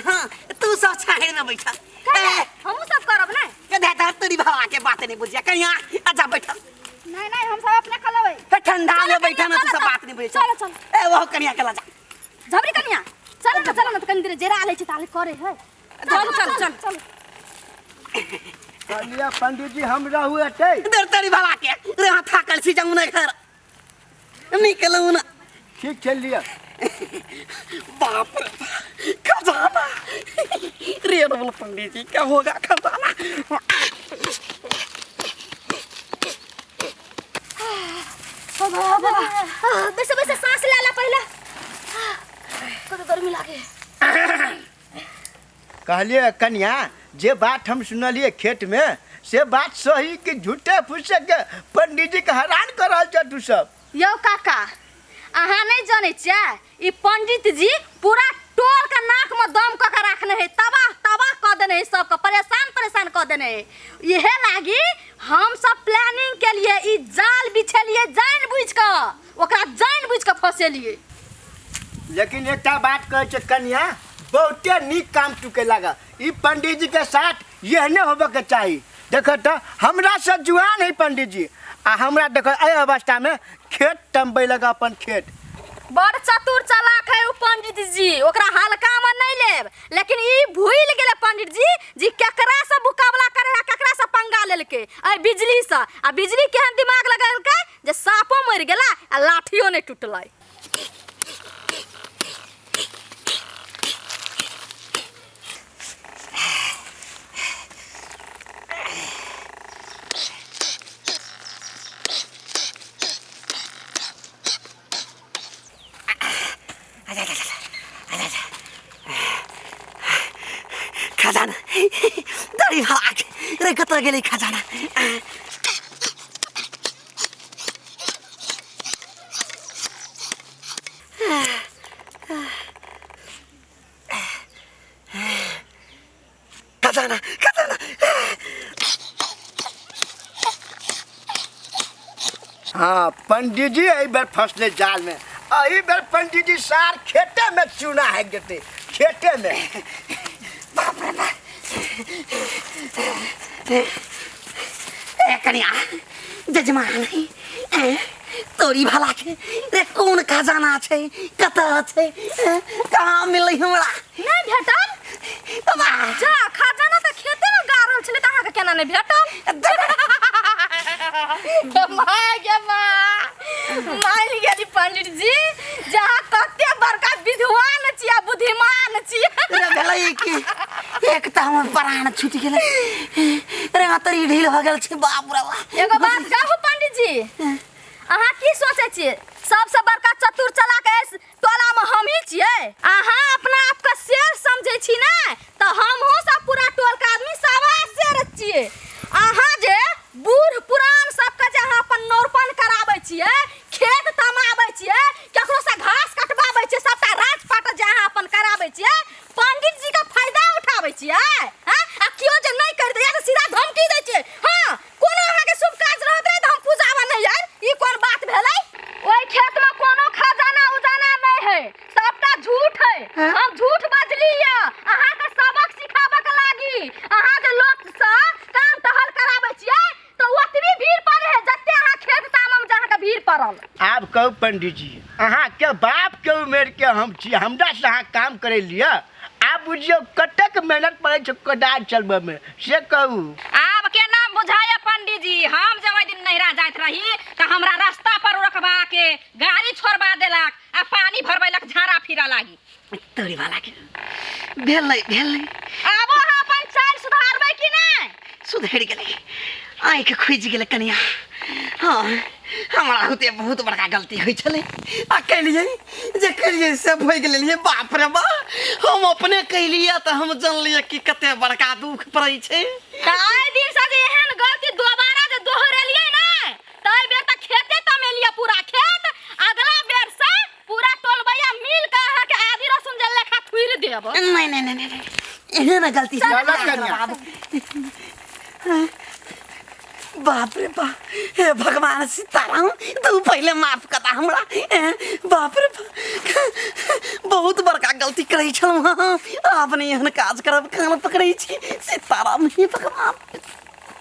हाँ, तू सब छाहरि में बैठ। हमहूँ सब करब ने। गधा धर तोरी भावा के बात नहीं बुझिया। कनिया आजा बैठ। नहीं नहीं, हम सब अपने कर लेबै। हे, ठंडा में चलो, बैठा ना, तू चलो, सब बात नहीं बुझै। चलो, चलो। ए वो कनिया के ला जा। झबरी कनिया, चलो ना, चलो ना, त कनी देर जेरा लै छी ताले करे है। चल चल चल चल। कहलियै पंडित जी हम रहू एतै। दर तोरी भावा के रे, हाँ थाकल छी, जाऊ ना घर निकलू ना। ठीक छै, लिअ। बाप रे बाप, खजाना रे बोल पंडित जी क्या होगा खजाना। बैसे बैसे सांस ले ला पहले, कते गर्मी लागे। कहलियै कनिया, जे बात हम सुनलियै खेत में से बात सही कि झूठे फूसे के पंडित जी के हैरान कर रहल छ तू सब? यौ काका, अहाँ नहीं जानै छियै, ई पंडित जी पूरा टोल के नाक में दम कऽ के राखने है, तबाह तबाह कऽ देने है, सबके परेशान परेशान कऽ देने है। इहे लागी हम सब प्लानिंग के लिए ई जाल बिछेलिए, जान बुझि कऽ ओकरा जान बुझि कऽ फसेलिए। लेकिन एकटा बात कहै छै कनिया, बहुते नीक काम तू के लागा। ई पंडित जी के साथ एहने होबऽ के चाही। देख तऽ हमरा से जुआन है पंडित जी, आ हमरा देख एहि अवस्था में खेत तमबै लगा अपन खेत। बड़ चतुर चालाक है उ पंडित जी, ओकरा हल्का में नहीं लेब। लेकिन ई भूल गेलै पंडित जी जी केकरा से मुकाबला करे है, केकरा से पंगा लेलकै, एहि बिजली से। आ बिजली केहन दिमाग लगेलकै जे साँपो मरि गेला आ लाठियो नहीं टूटलै। खजाना दरी भाग रे, कतऽ गेलै खजाना? खजाना खजाना। हाँ पंडित जी एहि बेर फंसले जाल में। एहि बेर पंडित जी सार खेते में चूना है जेतै, खेते में। बाप रे बाप। ए कनिया जजमान, ए तोरी भला के रे कोन खजाना छै, कतऽ छै, कहाँ मिललै हमरा? नहीं भेटल? बाबा। जा, खजाना तऽ खेते में गाड़ल छलै, तऽ अहाँके केना नहि भेटल? माय गे माँ, मानि गेली पंडित जी जे अहाँ कते बड़का विद्वान छी आ बुद्धिमान छी। रे भेलै कि एक तऽ हमर प्राण छूटि गेलै रे, अतरी ढील भऽ गेल छै बाप रे बाप। एगो बात कहू पंडित जी, अहाँ की सोचै छियै सबसे बड़का चतुर चालाक एहि टोला में हम ही छियै? अहाँ अपना आपके शेर समझै छी ने, तऽ हमहूँ सब पूरा टोल के आदमी सवा शेर छियै। अहाँ जे बूढ़ पुरान सबके जे अहाँ अपन नौरपन कराबै छियै, खेत तमाबै छियै, केकरो से घास कटबाबै छियै, सबटा राजपाट जे अहाँ अपन कराबै छियै, पंडित जी के फायदा उठाबै छियै। हाँ, आ केओ जे नहि करि दैया तऽ सीधा धमकी दै छियै, हाँ कोनो अहाँके शुभ काज रहत नहि तऽ हम पूजामे नहि आयब। ई कोन बात भेलै? ओहि खेत में कोनो खजाना उजाना नहीं है, सबटा झूठ है। हम झूठ बजली या अहाँके सबक सिखाबऽ के लागी। अहाँ जे लोक से काम टहल कराबै छियै तऽ ओतबी भीड़ पड़े है जते अहाँ खेत तामम जे अहाँके भीड़ पड़ल। आब कहू पंडित जी, अहाँके बाप के उमेर के हम छी, हमरा से अहाँ काम करे लिअ। आब बुझियौ कतेक मेहनत पड़ै छै कोदारि चलबै में, से कहू। आब केना बुझाइए पंडित जी, हम जब ओहि दिन नैहरा जाइत रही तऽ हमरा रास्ता पर रोकबा के गाड़ी छोड़बा देलक आ पानी भरबैलक झाड़ा फिरऽ लागी। तोरी वाला के भेलै भेलै। आबो अहाँ अपन चालि सुधारबै कि नहि? सुधरि गेलै, आँखि खुजि गेलै कनिया। हाँ हमरा होते बहुत बड़का गलती होइ छलै आ केलियै जे केलियै से भोगि लेलियै। बाप रे बा, हम अपने केलियै तऽ हम जानलियै कि कते बड़का दुख पड़ै छै। तऽ आइ दिन से जे एहन गलती दोबारा जे दोहरेलियै ने, तऽ एहि बेर तऽ खेते तमेलियै पूरा खेत। अगला बेर से पूरा टोलबैया मिल के अहाँके आदि रसुन जल लेखा थुरि देब। नहीं नहीं नहीं नहीं, एहन गलती चलऽ कनिया। बाप रे बाप, हे भगवान सीताराम, तू पहले माफ कर दा हमरा। बाप रे बाप, बहुत बड़का गलती करै छलहुँ हम। आब नहि एहन काज करब, कान पकड़ै छी सीताराम, हे भगवान।